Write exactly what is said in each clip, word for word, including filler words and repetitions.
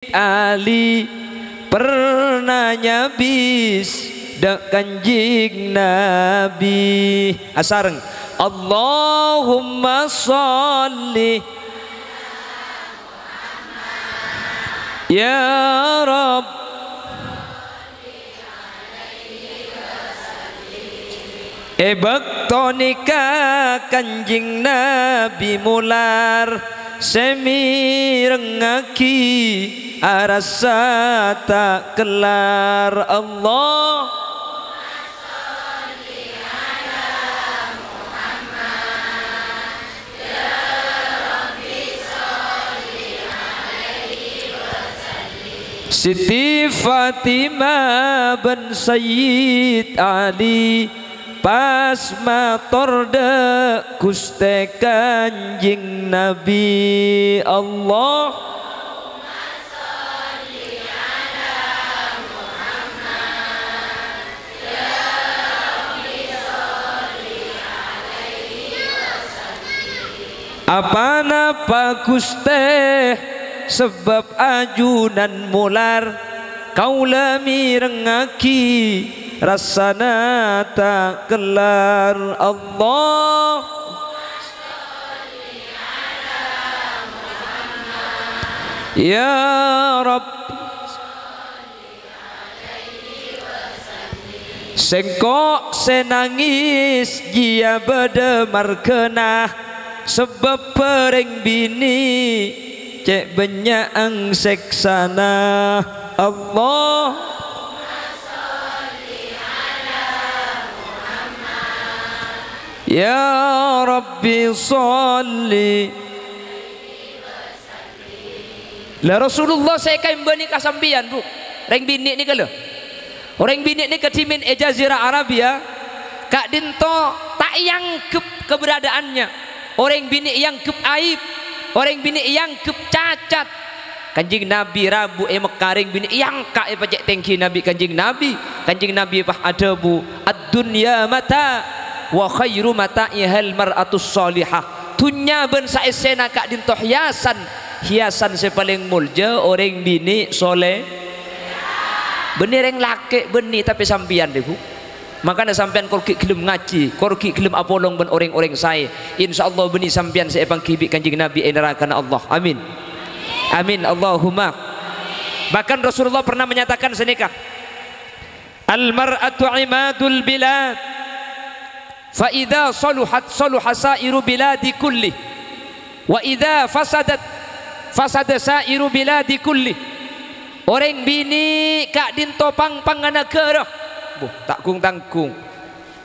Ali pernah nyabis dâ' Kanjeng Nabi. Asareng, Allahumma sholli ya Rabb. È bâkto nèka Kanjeng Nabi molar, sè mèrengngaghi arassa ta' kellar. Allah. Siti Fatimah bân Sayyid Ali pas mator dâ' Ghustè Kanjeng Nabi. Allah. Aponapa, Ghustè, sabâb ajunan molar, kaulâ mèrengngaghi rassana ta' kellar. Allah. Ya Rabb. Sèngko' sè nangès jiyâ bâdâ marghâna, sabâb orèng binè' cè' bânnya'an sèksana. Allah. Ya Rabbi sholli. La Rasulullah sè èkaèmbâni ka sampèyan, Bu. Rèng binè' nèka, lho. Orèng binè' nèka dhimèn è Jazirah Arabia, ka'dinto ta' èangghep keberadaannya. Orèng binè' èangghep aib. Orèng binè' èangghep cacat. Kanjeng Nabi rabu è Mekkah, rèng binè' èangka' èpacè' tèngghi Nabi, Kanjeng Nabi. Kanjeng Nabi pas adhâbu, "Ad-dunya mata', wa khairu mata'ihal mar'atus shalihah." Dhunnya bân saèssèna ka'dinto hiasan, hiasan sè palèng molja orèng binè' solè. Bânnè rèng lakè' bânnè, tapè sampèyan, Bu. Mangkana sampèyan kor ghi' ghellem ngajhi, kor ghi' ghellem apolong bân orèng-orèng saè. Insyaallah bânnè sampèyan sè èpangghi bi' Kanjeng Nabi è narakana Allah. Amin. Amin. Allahumma. Bahkan Rasulullah pernah menyatakan sanèka, "Al-mar'atu imadul bilad, fa idza saluhat saluha sa'iru biladi kulli, wa idza fasadat fasada sa'iru biladi kulli." Orèng binè' ka'dinto pangpangnga naghârâ. Bu, ta' gung-tanggung.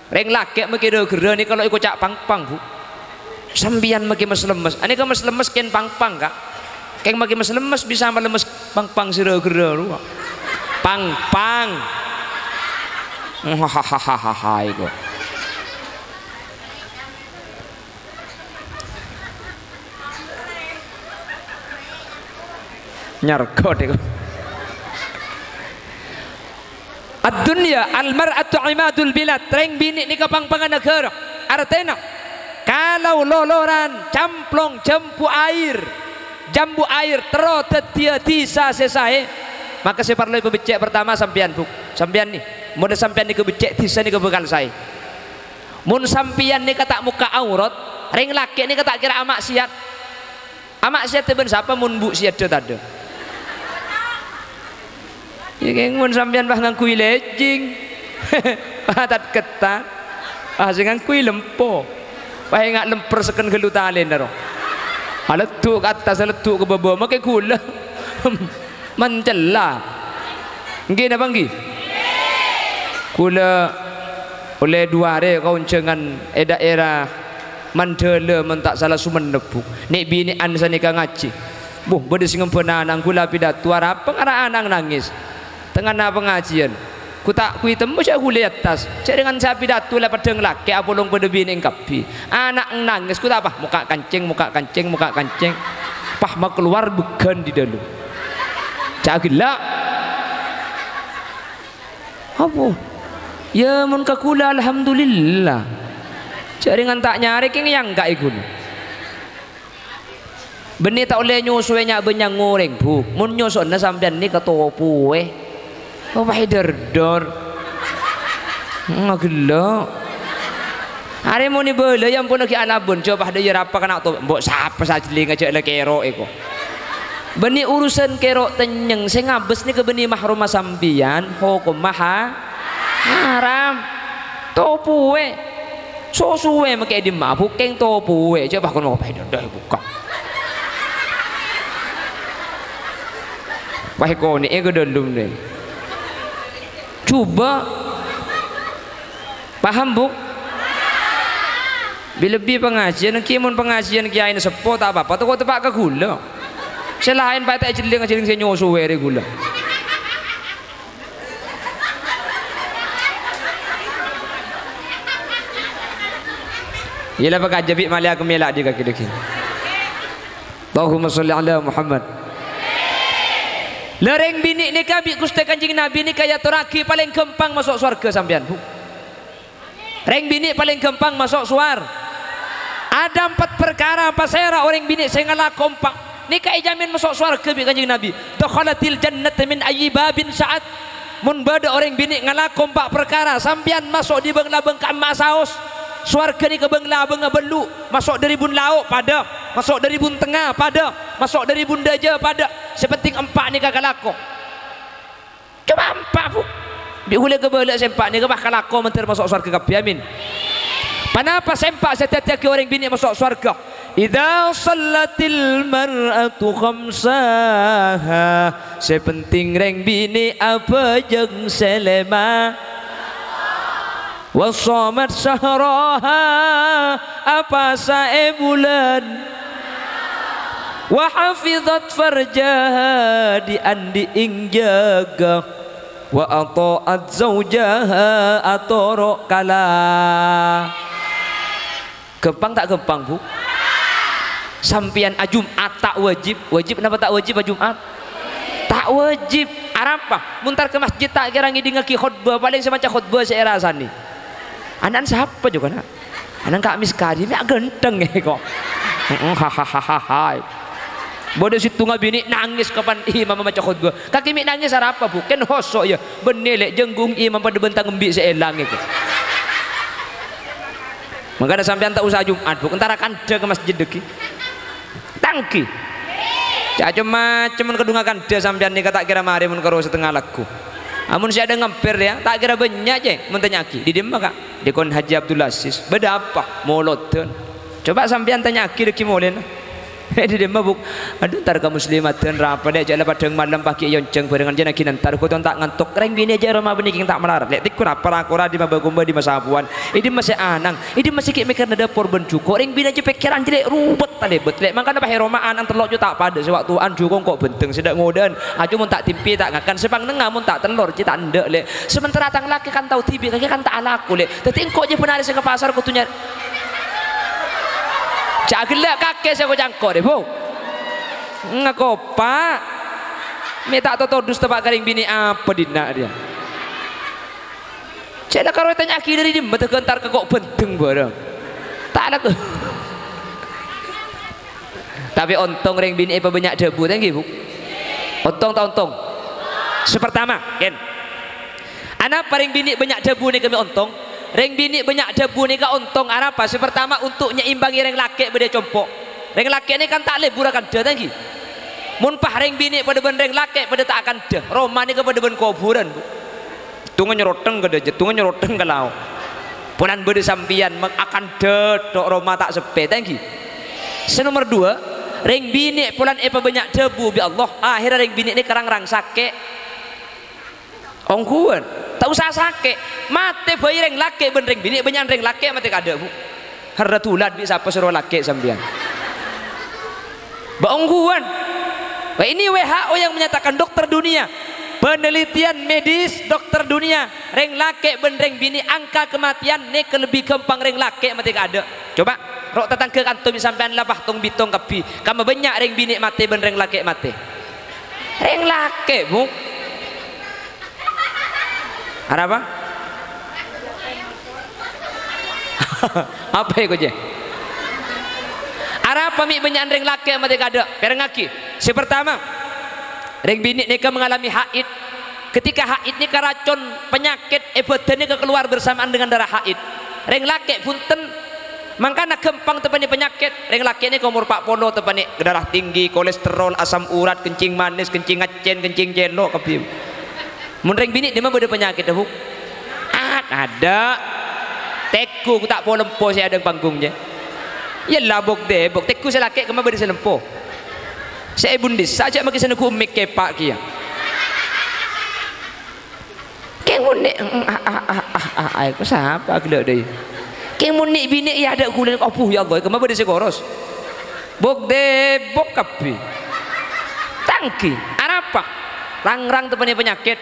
Rèng lakè' makè ra-ghârâ nèka lo' èkoca' pangpang, Bu. Sampèyan makè mes-lemmes. Anèka mes-lemmes kèng pangpang, Ka'. Kèng makè mes-lemmes bisa malemmes pangpang sè ra-ghârâ rowa. Pangpang. Hahaha, iku. Nyargot iku. Ad-dunya al-mar'atu imadul bilad, rèng binè' nèka pangpangnga naghârâ. Artèna, kalau loloran camplong jambu air, jambu air terro dhâddhiyâ dhisa sè saè, maka sè parlo èpabeccè' partama sampèyan, Bu. Sampèyan nè, mon sampèyan nèka beccè', dhisa nèka bhâkal saè. Mon sampèyan nèka ta' mokka' aurat, rèng lakè' nèka ta' kèra amaksiat. Amaksiat bân sapa mon bu' sè adâ' tadâ'? Iyâ, kèng mon sampèyan pas ngangghuy lèjing. Pas tat-kettat. Pas sè ngangghuy lempo. Pas enga' lemper seken ghâllu talèna ro. Aleddu' ka attas, aleddu' ka bâbâ, makè ghulâ. Mancella. Èngghi napa èngghi? Ghulâ ollè du arè kaonjhângan è dhaèra Mandhâlâ, mon ta' sala, Songennep, Bu. Nè'-binè'an sanèka ngajhi. Bu, bâdâ sè ngembhâna ana' ghulâ apidato, arapa ngara ana' nangès. Tengnga'na pangajiyân. Ghu ta' ghu ètemmo jhâ' ghulâ è attas. Jhâ' rèngan sè apidato la padhâng lakè', apolong padâ binè' kabbhi. Ana' nangès, ghu ta' apa? Mokka' kancèng, mokka' kancèng, mokka' kancèng. Pas makalowar bâgân è dâlem. Jhâ' ghellâ'. Apa? Yâ, mon ka ghulâ, alhamdulillah. Jhâ' rèngan ta' nyarè, kèng èangka'è ghulâ. Bânnè ta' ollè nyosowè nya'-bânnya' orèng, Bu. Mon nyosowèna sampèyan nèka topoè. Apa èdardar? Ngagello'. Arè mon èbâlâ, ya ampon, ghi' alabân. Jhâ' padâ, ya, rapa kana' to-, mbok sapa sajhellinga jhâ' la kèro' èko. Bânnè urusan kèro' tennyeng, sè ngabâs nèka bânnè mahromma sampèyan, hokomma ha-, haram. Topoè. Sosowè makè è dimma'a, bhukeng topoè. Jhâ' bâ' kon ngopaè dâdâ bhukka'. Wah, konè'è ka dâlem, nè. Coba. Paham, Bu? Bi-, lebbi pangajiyân, ghi mon pangajiyân kèyaèna seppo, ta' apa-apa, tako' teppa' ka ghulâ. Sè laèn paè ta' èjhelling-jhelling sè nyosowè rè ghulâ. Iyâ la, pakaja bi' malèya kemmèla dhi-, kakè dhi-, ghi. Allahumma sholli ala Muhammad. La, rèng binè' nèka bi' Ghustè Kanjeng Nabi nèka èatorraghi palèng ghâmpang maso' sowarghâ sampèyan, Bu. Rèng binè' palèng ghâmpang maso' sowar-, Ada empat perkara, pasèra orèng binè' sè ngalako empa' nèka èjhâmin maso' sowarghâ bi' Kanjeng Nabi. "Dakhalatil jannata min ayyi babin sya'at." Mon bâdâ orèng binè' ngalako empa' parkara, sampèyan maso' dhi-, bâng-labâng ka'emma'a saos. Sowarghâ nèka bâng-labângnga bâllu', maso' dâri bun lao' padâ, maso' dâri bun tengnga padâ, maso' dâri bun dâjâ padâ. Sè penting empa' nèka kalako. Coma empa', Bu. Bi' ghulâ kabâlâ sè empa' nèka pas kalako mandhâr maso' sowarghâ kabbhi, amin. Ponapa sè empa' sè èdhâddhiyâghi orèng binè' maso' sowarghâ? "Idza shallatil mar'atu khamsaha." Sè penting rèng binè' abhâjâng sè lèma. "Wa shamat syahraha," apasa è bulân. "Wa hafizat farjaha," dhi'-andhi'na èjâgâ. "Wa atha'at zaujaha," atoro' kala. Ghâmpang ta' ghâmpang, Bu? Sampèyan ajum'at ta' wajib. Wajib napa ta' wajib ajum'at? Ta' wajib. Arapa? Mon entar ka masjid ta' kèra ngèdingngaghi khotbah, palèng sè maca khotbah sè èrasanè. Ana'na sapa, jhâ' kana'? Ana'na Ka' Miskari, mè' ghântheng, è, ko'. Heeh, hahaha. Bâdâ sèttonga binè' nangès kapan imam maca khotbah. Kakè mè' nangès arapa, Bu? Kèng hoso', yâ. Bânnè, Lè', jhângghung imam padâ bân tang embi' sè èlang, è, ko'. Mangkana sampèyan ta' osa Jum'at, Bu. Entara kandhâ ka masjid dâggi'. Tanggi. Ca-, cem-macem mon kadhungnga kandhâ sampèyan nèka ta' kèra marè mon karo satengnga lagghu. Amon sè adâ' ngampèr, yâ, ta' kèra bânnya', cè', mon tanya'aghi. Dhi dimma, Ka'? Dikon Haji Abdul Aziz. Bâdâ apa? Molodhân. Coba sampèyan tanya'aghi dâggi' molèna. Dhi dimma, Bu? Adhu, entar ka muslimadhân rapadhâ, jhâ' la padhâng malem paghi' èyonjhâng bhârengan, jhâ' naghi nentar, ghun ta' ngantok. Rèng binè' jhâ' roma bânnè kèng ta' malarat, Lè'. Tèkor apa ra-kora, dimma bâ-kombâ, dimma sabuwân. È dimma sè anang, è dimma sè ghi' mèkkèrna dâpor bân jhuko'. Rèng binè' jhâ' pèkkèran jhâ' Lè' rubât talèbât, Lè'. Mangkana pas è roma'an antar lo' jhâ' ta' padâ, sè wa'-, towan jhuko engko' bhenteng, sè dâ' ngodâ'ân. Ajhu mon ta' dimpi ta' ngakan, sè pangnengnga mon ta' tellor jhâ' ta' endâ', Lè'. Sementara tang lakè kan tao dhibi', kakè kan ta' alako, Lè'. Dâddhi engko' jhâ' bân arè sè ka pasar kodhu nyar-, jhâ' ghellâ' kakè sè ko-, cangko', rè, Bu. Ngakopa'. Mè' ta' totodus teppa' ka rèng binè' apa dinna' rèya? Cè' la karo ètanya'aghi dâri dimma, ta' ghântar ka ko' bhenteng bhârâng. Ta' la ko-, Tapè ontong rèng binè' èpabânnya' dhâbu, ta' ènggi, Bu? Ontong ta' ontong? Sè partama, kèn. Anapa rèng binè' bânnya' dhâbu nèka mè' ontong? Rèng binè' bânnya' dhâbu nèka ontong, arapa? Sè partama, untuk nyaimbangi rèng lakè' bâdâ è compo'. Rèng lakè' nèka kan ta' lebur akandhâ, ta' ènggi? Mon pas rèng binè' padâ bân rèng lakè' padâ ta' akandhâ, roma nèka padâ bân kobhurân, Bu. Tèngnga nyerottheng ka dâjâ, tèngnga nyerottheng ka lao'. Polana bâdâ sampèyan ma-, akandhâ tok roma ta' seppè, ta' ènggi? Sè nomer duwâ', rèng binè' polana èpabânnya' dhâbu bi' Allah, akhèrra rèng binè' nèka rang-rang sakè'. Ongghuwân, ta' osa sakè'. Matè bhâi rèng lakè' bân rèng binè', bânnya'an rèng lakè' matè kaadâ', Bu. Herra dhulât bi' sapa soro lakè' sampèyan? Bâ' ongghuwân. Wah, ini W H O yang menyatakan, dokter dunia. Penelitian medis dokter dunia. Rèng lakè' bân rèng binè' angka kematian nèka lebbi ghâmpang rèng lakè' matè kaadâ'. Coba, ro' tatangghâ kanto bi' sampèyan la pas tong-bitong kabbhi. Kamma bânnya' rèng binè' matè bân rèng lakè' matè? Rèng lakè', Bu. Arapa? Apa èko, jè? Arapa? Apa mè' bânnya'an rèng lakè' matè kaadâ'? Pèrengngaghi. Sè partama, rèng binè' nèka mengalami haid. Ketika haid nèka racon penyakit è bâdân nèka keluar bersamaan dengan darah haid. Rèng lakè' bhunten, mangkana ghâmpang teppa'na penyakit. Rèng lakè' nèka omor pa' polo teppa'na darah tinggi, kolesterol, asam urat, kencing manis, kencing accèn, kencing cèlo' kabbhi. Mon rèng binè' dimma bâdâ penyakit, Bu? Ad-, adâ'. Tèghu ta' polempo sè adâ' panggung, jâ. Yâ la, bok dè, bok tèghu sè lakè' kemma bâdâ sè lempo. Sè è bun dissa jâ' makè sè neggu' mik kèpa' kèya. Kèng mon nè', a, a, a, a, a, a, sapa ghellâ' dâi? Kèng mon nè' binè' yâ adâ' ghulâ, abu, ya Allah, kemma bâdâ sè koros. Bok dè, bok kabbhi. Tangghi, arapa? Rang-rang teppa'na penyakit.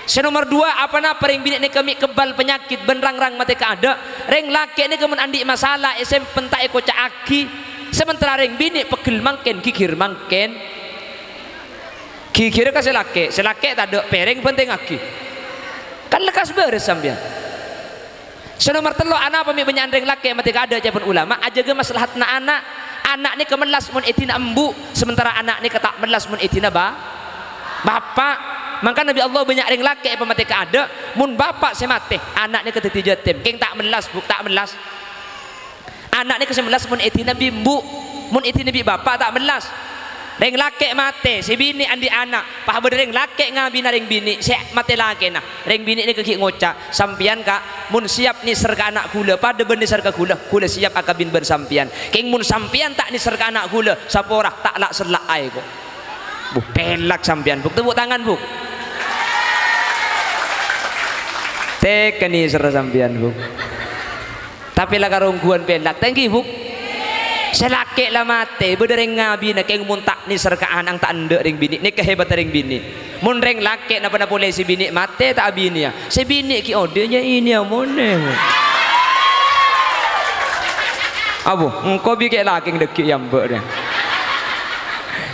Sè nomer duwâ', apa-napa rèng binè' nèka mè' kebbhâl penyakit bân rang-rang matè kaadâ'. Rèng lakè' nèka mon andi' masalah èsèmpen ta' èkoca'aghi, sementara rèng binè' pegghel mangkèn, ghighir mangkèn. Ghighirrâ ka sè lakè', sè lakè' tadâ', pèrèng bhântèngngaghi. Kan lekkas bârâs sampèyan. Sè nomer tello', anapa mè' bânnya'an rèng lakè' matè kaadâ', ca'èpon ulama, ajâgâ maslahatta ana'. Ana' nèka mellas mon èdina embu', sementara ana' nèka ta' mellas mon èdina ba-, bapa'. Mangkana bi' Allah bânnya' rèng lakè' èpamatè kaadâ', mon bapa' sè matè, ana' nèka dhâddhi yatim. Kèng ta' mellas, Bu, ta' mellas. Ana' nèka sè mellas mon èdina bi' embu', mon èdina bi' bapa' ta' mellas. Rèng lakè' matè, sè binè' andi' ana', pas bâdâ rèng lakè' ngabina rèng binè', sè matè lakèna. Rèng binè' nèka ghi' ngoca', "Sampèyan, Ka', mon sèyap nèser ka ana' ghulâ, padâ bân nèser ka ghulâ, ghulâ sèyap akabin bân sampèyan. Kèng mon sampèyan ta' nèser ka ana' ghulâ, sapora ta' la'-sella'a èko." Buh, pèlak sampèyan, Bu. Tepuk tangan, Bu. Tèka nèserra sampèyan, Bu. Tapè la karongguwân pèlak. Thank you, Bu. Sè lakè' la matè, bâdâ rèng ngabina, kèng mon ta' nèser ka ana' ta' endâ' rèng binè'. Nèka hebatta rèng binè'. Mon rèng lakè' napa-napa polè sè binè' matè ta' abinèya. Sè binè' ghi' odi' nyè inèya monè. Abu, engko' bi' kè' lakè' dhâggi' yâ emba' rè.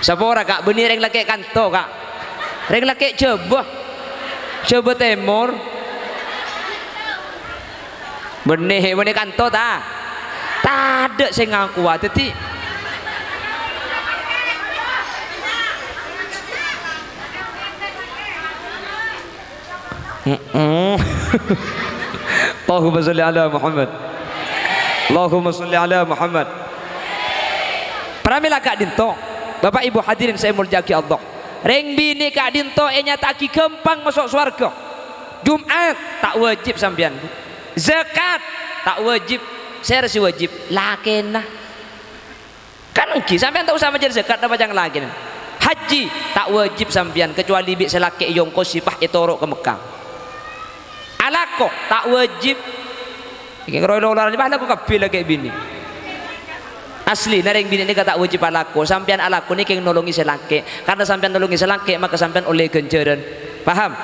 Sapora, Ka', bânnè rèng lakè' kanto, Ka'. Rèng lakè' Jhâbâ. Jhâbâ Tèmor. Bânnè, bânnè kanto, ta? Tadâ' sè ngakowa, dhâddhi. Mm-mm. Allahumma sholli ala Muhammad. Allahumma sholli ala Muhammad. Pramèla ka'dinto, Bapak Ibu hadirin sè èmoljâ'aghi Allah. Rèng binè' ka'dinto ènyata'aghi ghâmpang maso' sowarghâ. Jum'at ta' wâjib sampèyan, Bu. Zakat ta' wâjib. Sèra sè wâjib? Lakèna. Kan ènggi, sampèyan ta' osa majâr zakat napa ca'na lakèna. Hajji ta' wâjib sampèyan, kecuali bi' sè lakè' èongkos sè pas ètoro' ka Mekkah. Alako ta' wâjib. Kèng roy lolorana pas alako kabbhi lakè' binè'. Aslina rèng binè' nèka ta' wâjib alako. Sampèyan alako nèka kèng nolongè sè lakè'. Karna sampèyan nolongè sè lakè', maka sampèyan ollè ghânjhârân. Paham?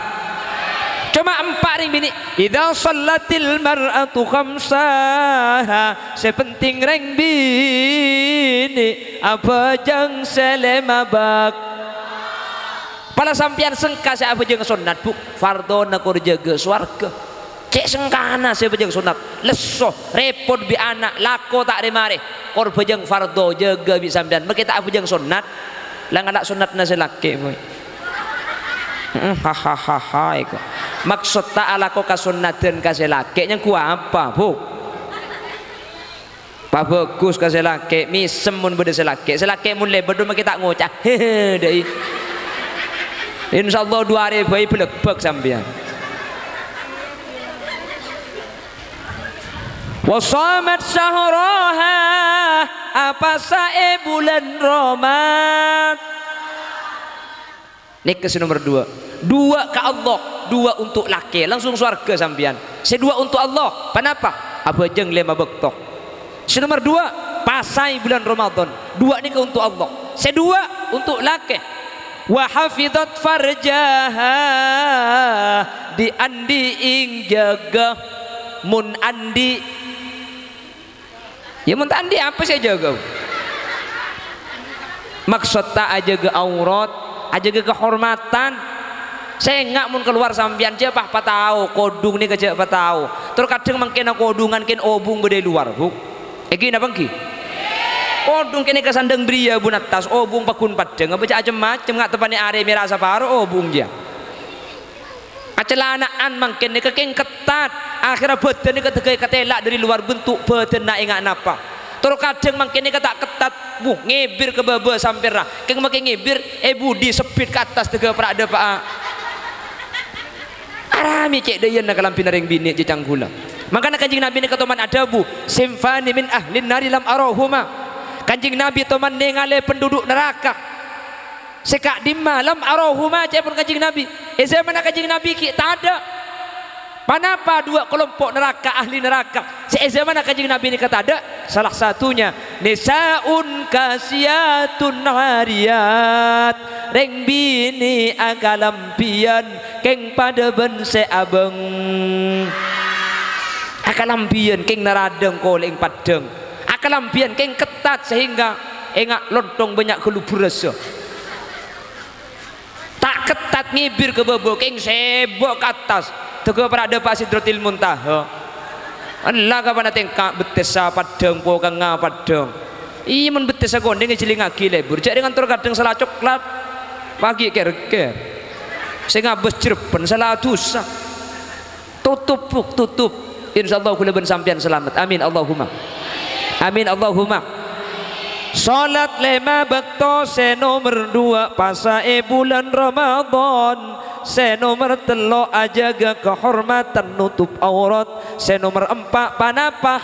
Coma empa' rèng binè'. "Idza shallatil mar'atu khamsaha." Sè penting rèng binè' abhâjâng sè lèma bâk. Pala sampèyan sengka sè abhâjâng sonnat, Bu. Fardhona kor jâgâ sowarghâ. Cè' sengkana sè abhâjâng sonnat. Lesso, rèpot bi' ana', lako ta' rè-marè. Kor bhâjâng fardho, jâgâ bi' sampèyan. Mèkè ta' abhâjâng sonnat. La ngala' sonnatna sè lakè', boy. Heeh, ha, ha, ha, ha, èko. Maksodda alako kasonnadhân ka sè lakè', nyangghu apa, Bu? Pabhâghus ka sè lakè', mèsem mon bâdâ sè lakè'. Sè lakè' mon lèbât, mèkè ta' ngoca', "He, he, dâi." Insyaallah, du arè bhâi bâlâbâk sampèyan. "Wa shamat syahraha," apasa è bulân Ramadan. Nèka sè nomer duwâ'. Duwâ' ka Allah, duwâ' untuk lakè', langsung sowarghâ sampèyan. Sè duwâ' untuk Allah, ponapa? Abhâjâng lèma bâkto. Sè nomer duwâ', pasa è bulân Ramadan. Duwâ' nèka untuk Allah. Sè duwâ' untuk lakè'. "Wa hafizat farjaha," dhi'-andhi' ènjâgâ. Mon andhi', Yâ, mon ta' andhi', apa sè èjâgâ? Maksodda ajâgâ aurat, ajâgâ kahormadhân. Sènga' mon kalowar sampèyan jâ' pas patao, kodhung nèka jâ' patao. Tor kadhâng mangkèna kodhungan kèng obung bâdâ è lowar, Bu. Ènggi napa ènggi? Kodhung kènè' ka sandhâng bâriyâ bun attas, obung paggun paddhâng, abâca cem-macem, nga' teppa'na arè mèra saparo, obung kèya. Acalana'an mangkèn nèka kèng kettat, akhèrra bhâdhân nèka dâgghâ èkatèla' dâri lowar bentuk bhâdhânna enga' napa. Tor kadhâng mangkèn nèka ta' kettat, wuh, ngèbir ka bâbâ sampèrra, kèng makè ngèbir, è budi sebbit ka attas dâgghâ para' dâpa'a. Aramè cè' dâ' iyâna kalambhina rèng binè' cè' cangghulâ. Mangkana Kanjeng Nabi nèka toman adhâbu, "Sinfani min ahlin nari lam arahuma." Kanjeng Nabi toman nèngalè penduduk naraka sè ka'dimma, "lam arahuma," ca'èpon Kanjeng Nabi. È zamanna Kanjeng Nabi ghi' tadâ'. Ponapa duwâ' kalompo' naraka, ahli naraka? Sè è zamanna Kanjeng Nabi nèka tadâ', salah satunya, "Nisa'un kasiyatun ariyat." Rèng binè' akalambhiyân kèng padâ bân sè abâng. Akalambhiyân kèng naradhâng kolè'èng paddhâng. Akalambhiyân kèng kettat sehingga enga' lontong bânnya' ghâllu bherrâssa. Ta' kettat ngèbir ka bâbâ, kèng sèbâ' ka attas. Dâgghâ para' dâpa' Sidratil Muntaha. Ella ka pana tèngka' bettessa paddhâng, pokangnga paddhâng. Iyâ, mon bettessa konèng èjhilingngaghi lebur. Jhâ' rèng ngantor kadhâng sala coklat. Paghi' kèr-kèr. Sè ngabâs jrebbhân sala dhusa. Totop, Bu', totop. Insyaallah kaulâ bân sampèyan salamet. Amin, Allahumma. Amin, Allahumma. Salat lèma bâkto, sè nomer duwâ' pasa è bulân Ramadan, sè nomer tello' ajâgâ kahormadhân notop aurat, sè nomer empa' ponapa?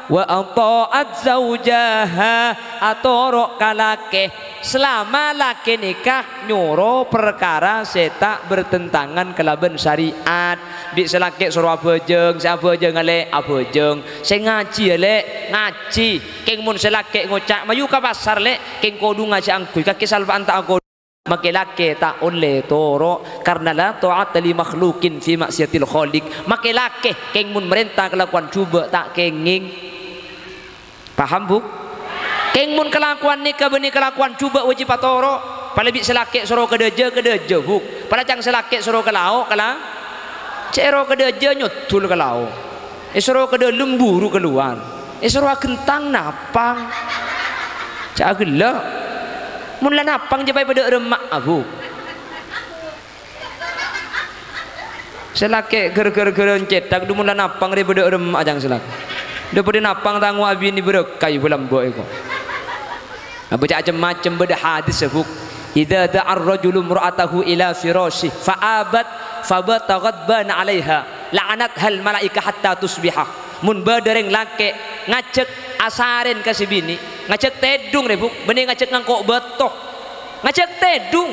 Wa atha'at zaujaha, atoro' ka lakè. Salama lakè nèka nyoro parkara sè ta' bertentangan kalabân syariat. Bi' sè lakè' soro abhâjâng, sè abhâjâng alè' abhâjâng, sè ngajhi alè' ngajhi. Kèng mon sè lakè' ngoca', "Mayu ka pasar, Lè'," kèng kodhungnga sè angghuy, kakè salpa'an ta' akodhung. Makè lakè' ta' ollè toro', karna la tha'ata li makhluqin fi ma'siyatil khaliq. Makè lakè', kèng mon marènta kalakowan jhubâ' ta' kèngèng. Paham, Bu'? Kèng mon kalakowan nèka bânnè kalakowan jhubâ' wâjib atoro'. Palèbât sè lakè' soro ka dâjâ, ka dâjâ, Bu'. Palacang sè lakè' soro ka lao', ka la-, cè' ro ka dâjâ nyodul ka lao'. Èsoro ka dâlem buru kalowar. Èsoro aghentang napang. Cè' aghellâ'. Mon la napang jhâ' paè padâ remma'a, Bu'. Sè lakè' ghâr-ghâr-ghârân cèthak, dhu mon la napang rè bâdâ remma' ajâng sè lakè'. Dhu bâdâ napang tango abinè bârâkah bulân bâ' èko. Abâca cem-macem bâdâ hadis sabuk. "Idza da'ar rajulu imra'atahu ila firasyihi fa abat fa bata ghadbana 'alaiha la'anathal malaikah hatta tusbiha." Mon bâdâ rèng lakè' ngajhâk asarèn ka sè binè', ngajhâk tèdung rè, Bu', bânnè ngajhâk ngangko' bâto. Ngajhâk tèdung.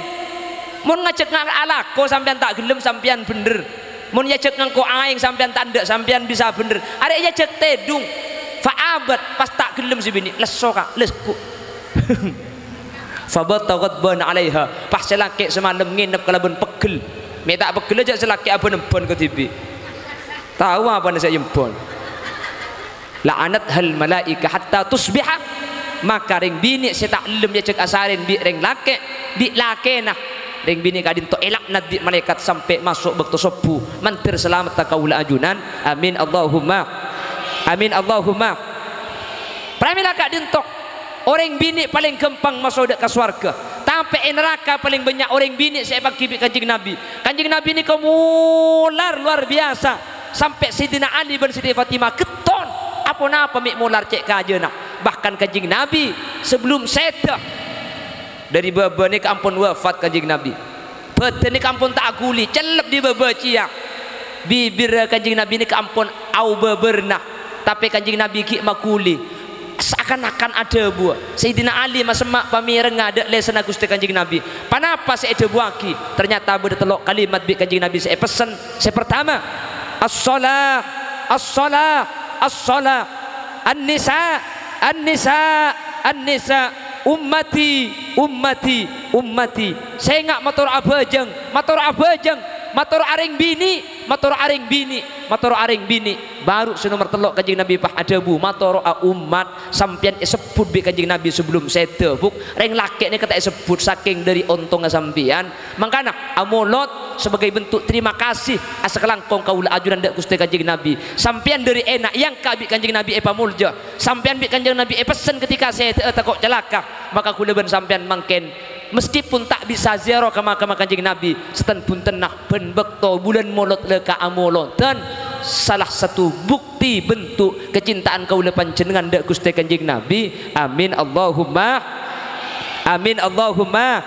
Mon ngajhâk nga-, alako sampèyan ta' ghellem, sampèyan bhendher. Mon èajhâk ngangko' aèng sampèyan ta' endâ', sampèyan bisa bhendher. Arè èajhâk tèdung. Fa abat, pas ta' ghellem sè binè', lesso, Ka', lesso. Fa bata ghadbana 'alaiha. Pas sè lakè' samalem ngènep kalabân peggel. Mè' ta' peggel jhâ' sè lakè' abân-embân kadhibi'. Tao apana sè èembân. "La'anathal malaikah hatta tusbiha." Maka rèng binè' sè ta' ellem èajhâk asarèn bi' rèng lakè', bi' lakèna rèng binè' ka'dinto èlaknat bi' malaèkat sampè' maso' bâkto sobbhu. Mandhâr salametta kaulâ ajunan. Amin, Allahumma. Amin, Allahumma. Pramèla ka'dinto, orèng binè' palèng ghâmpang maso' dâ' ka sowarghâ, tapè è naraka palèng bânnya' orèng binè' sè èpangghi bi' Kanjeng Nabi. Kanjeng Nabi nèka molar lowar biyasa. Sampè' Sayyidina Ali bân Siti Fatimah ghetton, aponapa mè' molar cè' kajâna. Bahkan Kanjeng Nabi sabellum sèdhâ, dâri bâbâ nèka ampon wafat Kanjeng Nabi. Bâdân nèka ampon ta' aghuli, cellep dâri bâbâ cèya. Bibirra Kanjeng Nabi nèka ampon aobâbârna, tapè Kanjeng Nabi ghi' maghuli. Saakan-akan adhâbuwâ, Sayyidina Ali masemma' pamèrengnga dâ' lèsanna Ghustè Kanjeng Nabi. Ponapa sè èdhâbuwâghi? Ternyata bâdâ tello' kalimat bi' Kanjeng Nabi sè èpessen. Sè partama, "As-shalah, as-shalah, as-shalah. An-nisa, an-nisa, an-nisa. Ummati, ummati, ummati." Sènga' mator abhâjâng, mator abhâjâng, mator arèng binè', mator arèng binè', mator arèng binè'. Bâru sè nomer tello' Kanjeng Nabi pas adhâbu, "Matoro'a ummat." Sampèyan èsebbhut bi' Kanjeng Nabi sabellum sèdhâ, Bu'. Rèng lakè' nèka ta' èsebbhut sakèng dâri ontongnga sampèyan. Mangkana, amolot, sebagai bentuk terima kasih asakalangkong kaulâ ajunan dâ' Ghustè Kanjeng Nabi. Sampèyan dâri enna' èangka' bi' Kanjeng Nabi èpamolja. Sampèyan bi' Kanjeng Nabi èpessen ketika sèdhâ'â tako' calaka. Maka kaulâ bân sampèyan mangkèn, meskipun ta' bisa ziarah ka makamma Kanjeng Nabi, sètan bhuntenna bân bâkto bulân Molod la kaamolodhân, salah satu bukti bentuk kecintaan kaulâ panjhennengngan dâ' Ghustè Kanjeng Nabi. Amin, Allahumma amin, Allahumma.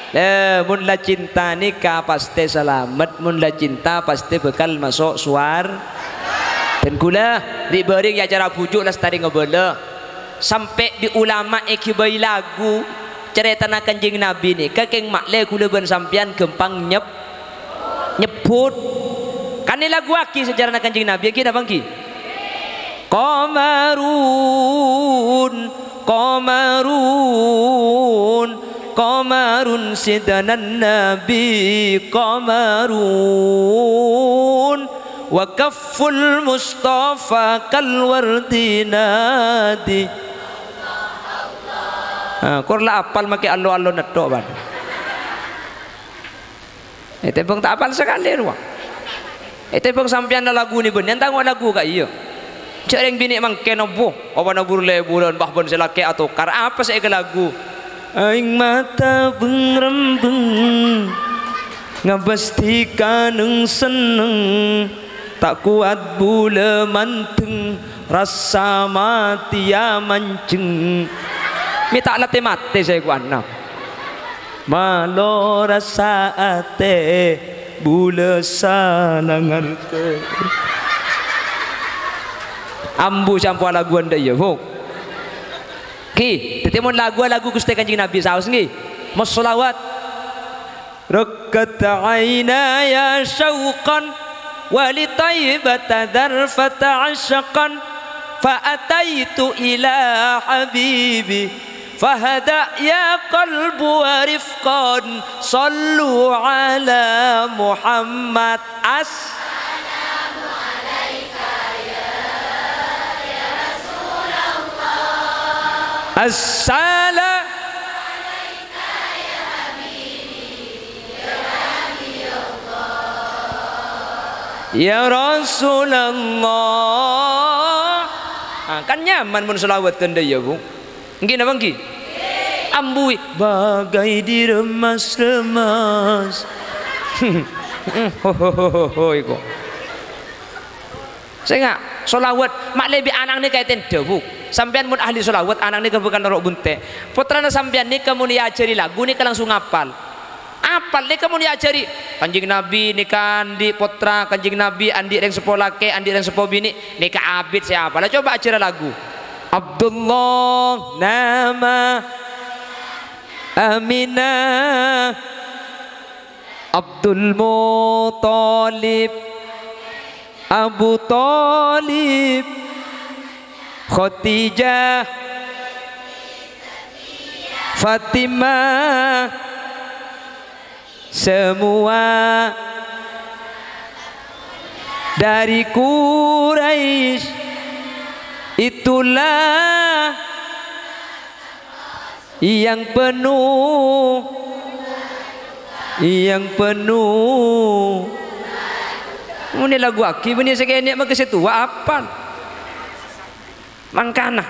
Eh, mon la cinta nèka pastè salamet, mon la cinta pastè bhâkal maso' sowar-, dhân kaulâ, ri'-bâri' è acara bhuju' lastarè ngabâlâ. Sampè' bi' ulama èghibâi lagu carètana Kanjeng Nabi nèka kèng ma'lè kaulâ bân sampèyan ghâmpang nyep-, nyebbhut. Kan èlaguwaghi sejarana Kanjeng Nabi, èngghi napa èngghi? Qamarun, qamarun, qamarun sidana Nabi, qamarun. Wa kafful Mustafa kal wardi nadi. Ah, kor la apal makè allo-allo netto', Pak. Ètèmbhâng ta' apal sakalè, rowa. Ètèmbhâng sampèyan la lagu nè bânnè, ta' ngo' lagu ka'iyâ. Jhâ' rèng binè' mangkèn, obu, owana bur-lèburân, bâh bân sè lakè' atokar, apa sè èkalagu? Aèng mata beng-rembeng, ngabâs dhikanèng senneng, ta' kowat bulâ mandeng, rassa matèya manjeng. Mè' ta' la tè-matè sè kowana. Malo rassa atè, bulâ sala ngartè. Ambu sè ampo alaguwân dâ' iyâ, Bu. Ghi, dhâddhi mon lagu-lagu Ghustè Kanjeng Nabi saos, ghi. Mos sholawat. Raqat ainaya syauqan wa li Thaibata dzarfata asyqan, fa ataitu ila habibi, fa hada ya qalbu wa rifqan, shallu ala Muhammad. As- As-sala- Ya Rasulullah. Ah, kan nyaman mon sholawat tandhâ ya, Bu. Èngghi napa èngghi? Ambuwi bagai diremas-remas. Ho, ho, ho, ho, ho, iku. Sènga', sholawat, ma'lè bi' ana' nèka ètèndhâ, Bu. Sampèyan mon ahli sholawat, ana' nèka bhâkal noro' bunte'. Pottrana sampèyan nèka mon èajhâri lagu nèka langsung apal. Apal nèka mon èajhâri, Kanjeng Nabi nèka andi' pottra, Kanjeng Nabi andi' rèng seppo lakè', andi' rèng seppo binè', nèka abit sè apal. Coba ajhârâ lagu. Abdullah nama Aminah. Abdul Muthalib, Abu Thalib, Khadijah, Fatimah, semua dari Quraisy. Itulah yang penuh, yang penuh. Mon èlaguwaghi bânnè sè kènè' mangkè sè towa apal. Mangkana,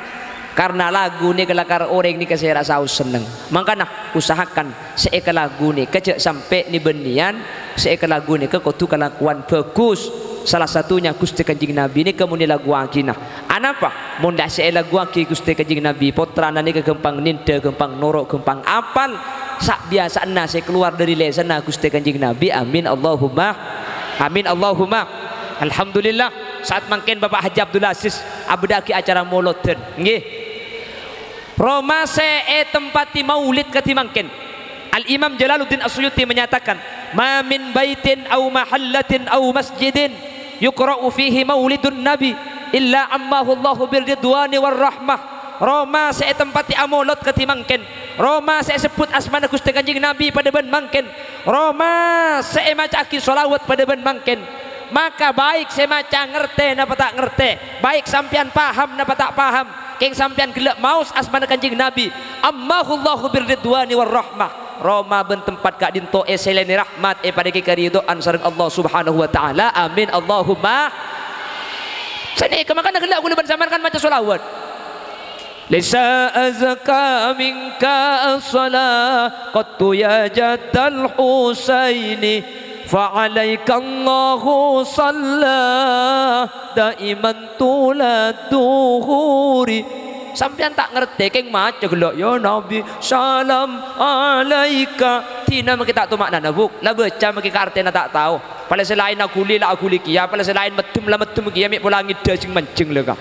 karna lagu nèka lakar orèng nèka sè rassa senneng. Mangkana, usahakan sè èkalagu nèka jhâ' sampè' nè-bânnèyan, sè èkalagu nèka kodhu kalakowan bhâghus. Salah satunya Ghustè Kanjeng Nabi nèka mon èlaguwaghina. Anapa? Mon la sè èlaguwaghi Ghustè Kanjeng Nabi, pottrana nèka ghâmpang nèndhâ, ghâmpang noro', ghâmpang apal. Sabiyasana sè kalowar dâri lèsanna Ghustè Kanjeng Nabi. Amin, Allahumma amin, Allahumma. Alhamdulillah, saat mangkèn Bapak Haji Abdul Aziz abâdhâ'aghi acara molodhân. Ngghi. Roma sè ètempati maulid kadhi mangkèn. Al-Imam Jalaluddin As-Suyuti menyatakan, "Ma min baitin aw mahallatin aw masjidin yuqra'u fihi maulidun nabi illa ammahu Allahu bir ridwani war rahmah." Roma sè ètempati amolod kadhi mangkèn. Roma sè èsebbhut asmana Ghustè Kanjeng Nabi padâ bân mangkèn. Roma sè èmaca'aghi sholawat padâ bân mangkèn. Maka baik sè maca ngartè napa ta' ngartè, baik sampèyan paham napa ta' paham, kèng sampèyan ghellâ' maos asmana Kanjeng Nabi, "Ammahu Allahu bir ridwani war rahmah." roma bân tempat ka'dinto èsèlènè rahmat, èparèngè karidho'an sareng Allah Subhanahu wa Ta'ala. Amin, Allahumma. Sanèka mangkana ghellâ' kaulâ bân sampèyan kan maca sholawat. Laisa azka minka as-salah qattu ya jaddal Husaini, fa alaikallahu shalla daiman tulad duhuri. Sampèyan ta' ngartè, kèng maca ghellâ', "Ya Nabi, salam alaika." Dina mangkè ta' tao ma'nana, Bu'. La baca mangkè ka artèna ta' tao. Palèng sè laèn aghuli, la aghuli kèya. Palèng sè laèn meddhem, la meddhem kèya. Mè' pola ngèdhâ jhâng-manjhâng la, Ka'.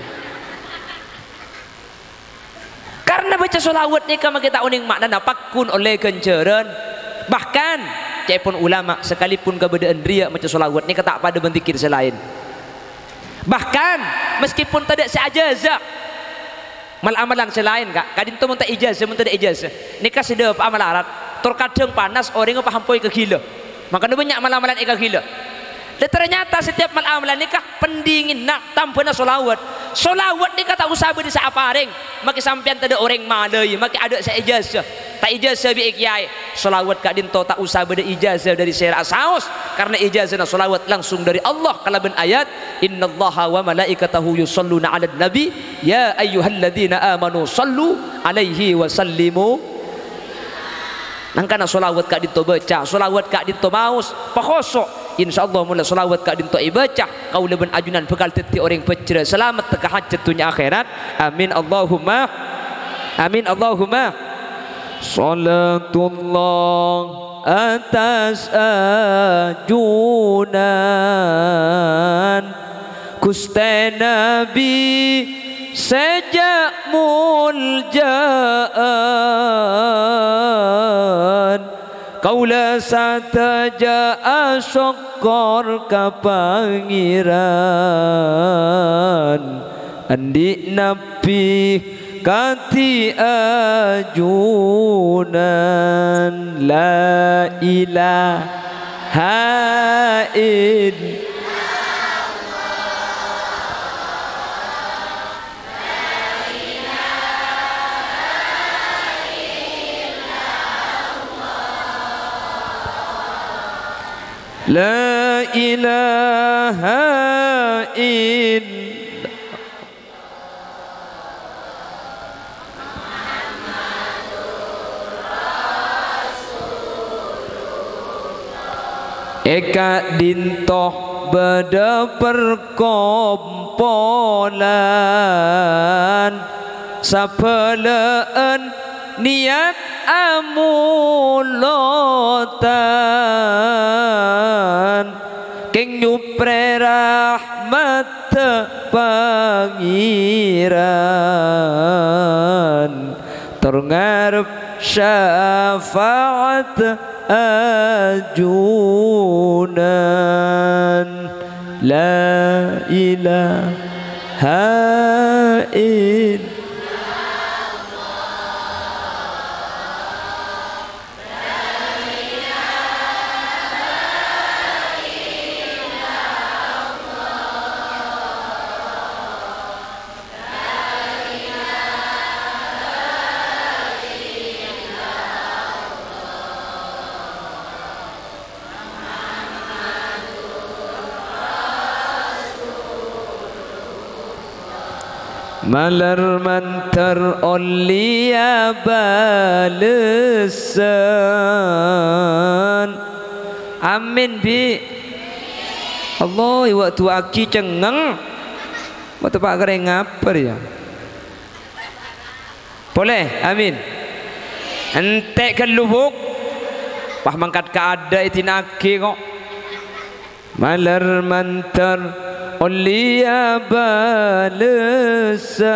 Karna baca sholawat nèka mangkè ta' onèng ma'nana, pagghun ollè ghânjhârân. Bahkan, ca'èpon ulama, sakalipun kabâdâ'ân rèya maca sholawat nèka ta' padâ bân dzikir sè laèn. Bahkan, meskipun tadâ' sè ajâza, mal-amalan sè laèn, Ka', ka'dinto mon ta' ijazah, mon tadâ' ijazah, nèka sè dâpa'a malarat, tor kadhâng panas, orèngnga pas ampoy kaghilâ. Mangkana bânnya' mal-amalan èkaghilâ. Lah, ternyata setiap mal-amalan nèka pendinginna tambhâna sholawat. Sholawat nèka ta' osa bâdâ sè aparèng. Mangkè sampèyan tadâ' orèng malaè, mangkè adâ' sè ijazah. Ta' ijazah bi' kèyaè. Sholawat ka'dinto ta' osa bâdâ ijazah dâri sèra'a saos, karna ijazahna sholawat langsung dâri Allah kalabân ayat, "Innallaha wa malaikatahu yushalluna 'alan nabi, ya ayyuhalladzina amanu shallu 'alaihi wa sallimu." Nangkana sholawat ka'dinto bâca, sholawat ka'dinto maos, pakhoso'. Insyaallah, mon la sholawat ka'dinto èbâca, kaulâ bân ajunan bhâkal dhâddhi orèng bhâjrâ, salamet ka hajat dhunnya akhèrat. Amin, Allahumma. Amin, Allahumma. Shalatullah atas ajunan Ghustè Nabi sè jhâ' molja'an. Kaulâ sadhâjâ asokkor ka Pangèran, andi' Nabbhi kadhi ajunan. La ilaha illallah. La ilaha illallah. È ka'dinto bâdâ parkompolan, sabhâlâ'ân niyat amolodhân, kèng nyoprè rahmat Pangèran, tor ngarep syafaat ajunan. La ilaha illallah. Malar mandhâr ollèya bâlessan. Amin, Bi'. Allah, èwak du'aaghi cengngeng. Mata pa' karè ngapèr, ya. Polè, amin. Entè' ghâllu, Bu'. Wah, mangkat kaadâ' èdina'aghi, kok. Malar mandhâr ollèya bâlessan.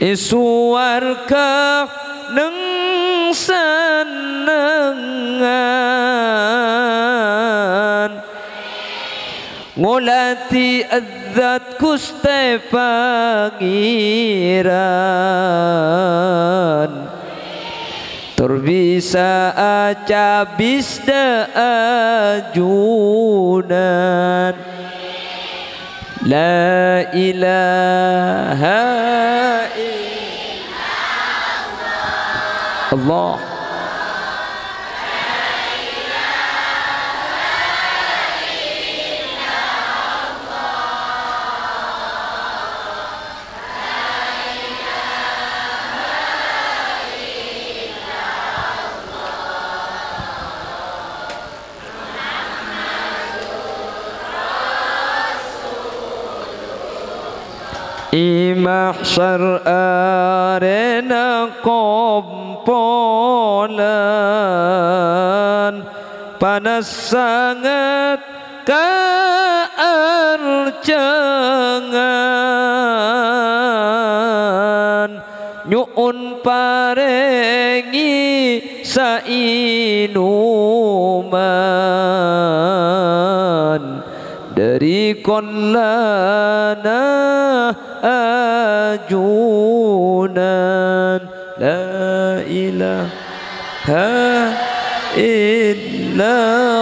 È sowarga neng sennengngan. Ngolatè Zat Ghustè Pangèran, tor bisa acabis dâ' ajunan. La ilaha illallah. Allah. È mahsyar arèna kompolan, panas sanget kaarjhângan, nyo'on parèngè saènoman dhâri kollana ajunan. La ilaha illallah.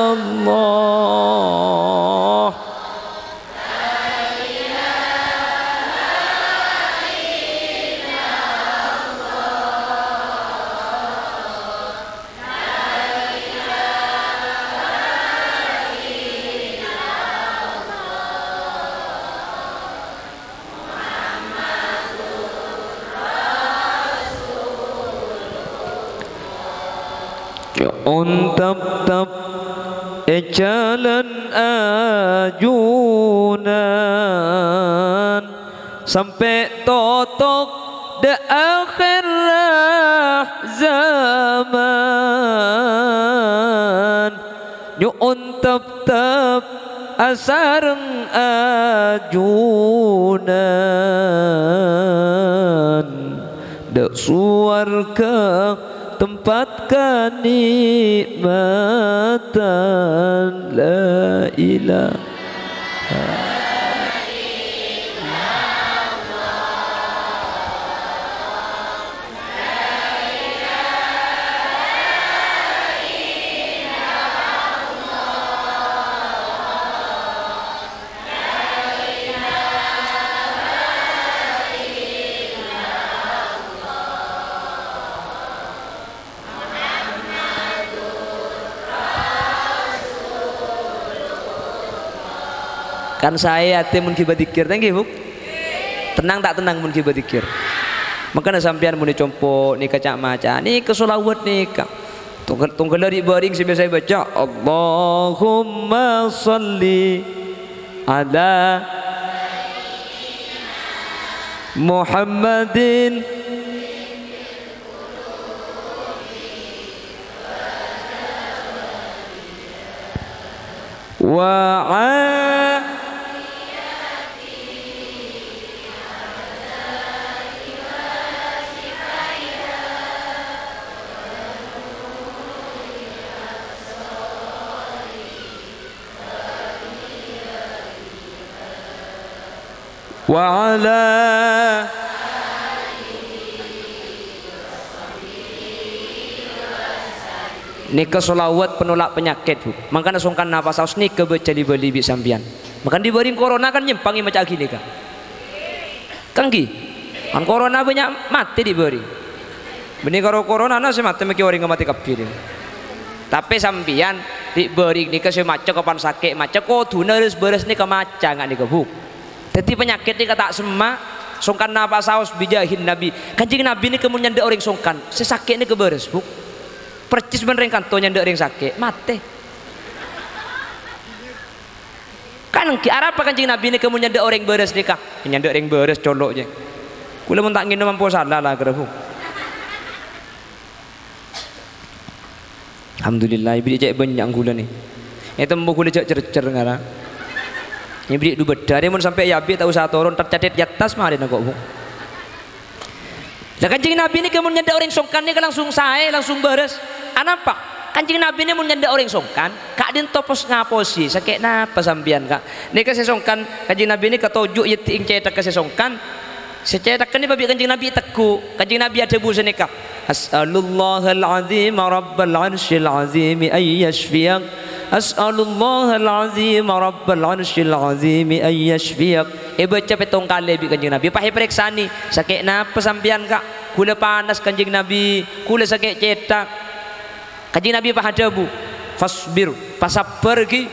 Ontap-tap è jhâlân ajunan, sampè' totok dâ' akhèr zaman. Nyo'on teptep asareng ajunan, dâ' sowarga tempat kanikmatan. La ilaha Kan saè atè mon ghibâ dzikir, ta' ènggi, Bu'? Tennang ta' tennang mon ghibâ dzikir? Mangkana sampèyan mon è compo' nèka ca'-maca', nèka sholawat nèka. Tongghâl-, tongghâlla ri'-bâring sè biyasa èbâca, "Allahumma shalli ala Muhammadin." Wa a-, wa ala. Nèka sholawat penolak penyakit, Bu. Mangkana songkan napa saos nèka bâca li-bâli bi' sampèyan. Mangkana ri'-bâring corona kan nyèmpang è maca'aghi nèka. Kan ènggi? Kan corona bânnya' matè ri'-bâring. Bânnè karo coronana sè matè mèkkè orèngnga matè kabbhi, nèng. Tapè sampèyan ri'-bâring nèka sè maca kapan sakè', maca kodhuna res-bares nèka maca nga' nèka, Bu. Dhâddhi panyakèt nèka ta' semma', songkan napa saos bijahin Nabi. Kanjeng Nabi nèka mon nyandhâ' orèng songkan, sè sakè' nèka bares, Bu. Percis bân rèng kanto nyandhâ' rèng sakè', matè. Kan ènggi arapa Kanjeng Nabi nèka mon nyandhâ' orèng bares nèka? Nyandhâ' rèng bares colo' jâ. Kaulâ mon ta' ngènom ampo sala la kèra, Bu. Alhamdulillah, èbâri' cè' bânnya' ghulâ nè. Ètemmo ghulâ jhâ' cèr-cèr ngara. Èbâri' du bâddhâ, arè mon sampè' èabi' ta' osa toron, tet-cètet è attas marèna ko', Bu. Lah, Kanjeng Nabi nèka mon nyandhâ' orèng songkan nèka langsung saè, langsung bares. Anapa? Kanjeng Nabi nè mon nyandhâ' orèng songkan, ka'dinto pos-ngaposè, sakè' napa sampèyan, Ka'? Nèka sè songkan, Kanjeng Nabi nèka toju' èyèddi'ing cèthagghâ sè songkan, sè cèthagghâ nèka bi' Kanjeng Nabi ètegghu'. Kanjeng Nabi adhâbu sanèka, "As'alullahal azima rabbal arsyil azimi an yasyfiyak. As'alullahal azima rabbal arsyil azimi an yasyfiyak." Èbâca pèttong kalè bi' Kanjeng Nabi, pas èparèksanè, "Sakè' napa sampèyan, Ka'?" ghulâ panas Kanjeng Nabi, ghulâ sakè' cèthak. Kanjeng Nabi pas adhâbu, "Fasbir, pasabbhâr ghi,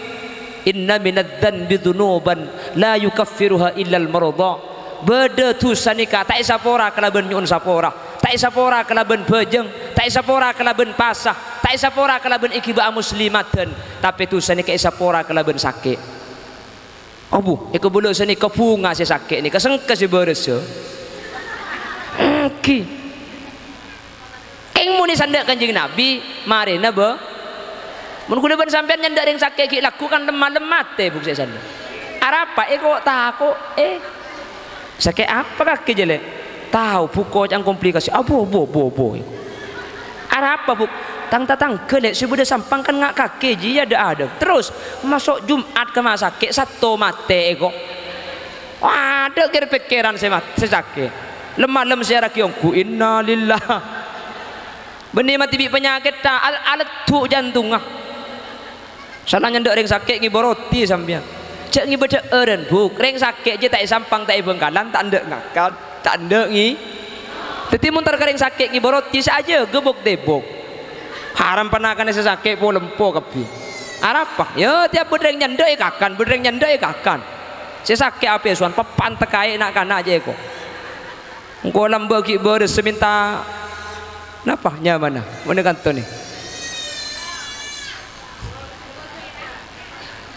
inna minadz-dzanbi dzunuban la yukaffiruha illal mardha." Bâdâ dhusa nèka ta' èsapora kalabân nyo'on sapora, ta' èsapora kalabân bhâjâng, ta' èsapora kalabân pasa, ta' èsapora kalabân èghibâ'â muslimadhân, tapè dhusa nèka èsapora kalabân sakè'. Abu, èkabâlâ sanèka bhunga sè sakè' nèka, sengka sè bârâssa. Èngghi. Kèng mon è sandhâ' Kanjeng Nabi, marèna bâ-, mon ghulâ bân sampèyan nyandhâ' rèng sakè' ghi' lagghu kan lem-malem matè, Bu, sè sandhâ'. Arapa, è, ko' tako', è? Sakè' apa kakè jâ, Lè'? Tao, Bu, koca'na komplikasi. Abo, bo, bo, bo. Arapa, Bu? Tang tatangghâ, Lè', sè bâdâ Sampang kan nga' kakè jiyâ dâ'-adâ'. Terros, maso' Jum'at ka ma' sakè', Satto matè, è, ko'. Adâ' kèr-pèkkèran sè mat-, sè sakè'. Lem-malem sè araghi ongghu, innalillah. Bânnè matè bi' panyakèt, ta-, al-, aleddhu' jantongnga. Sala nyandhâ' rèng sakè' ngibâ roti sampèyan. Jhâ' ngibâ dhâ'ârân, Bu'. Rèng sakè' jiyâ ta' è Sampang, ta' è Bhângkalan, ta' endâ' ngakan, ta' endâ' ngè-, Dhâddhi, mon tar ka rèng sakè' ngibâ roti, sè ajâgâ bok-tèbok. Haram panakanna sè sakè' po-lempo kabbhi. Arapa? Yâ, tèyap bâdâ rèng nyandhâ' èkakan, bâdâ rèng nyandhâ' èkakan. Sè sakè' apè sowan, pèpèn tekkaè na'-kana' jiyâ, ko'. Engko' lambâ' ghi' bârâs sè mènta napa nyamana? Mon è kanto nè.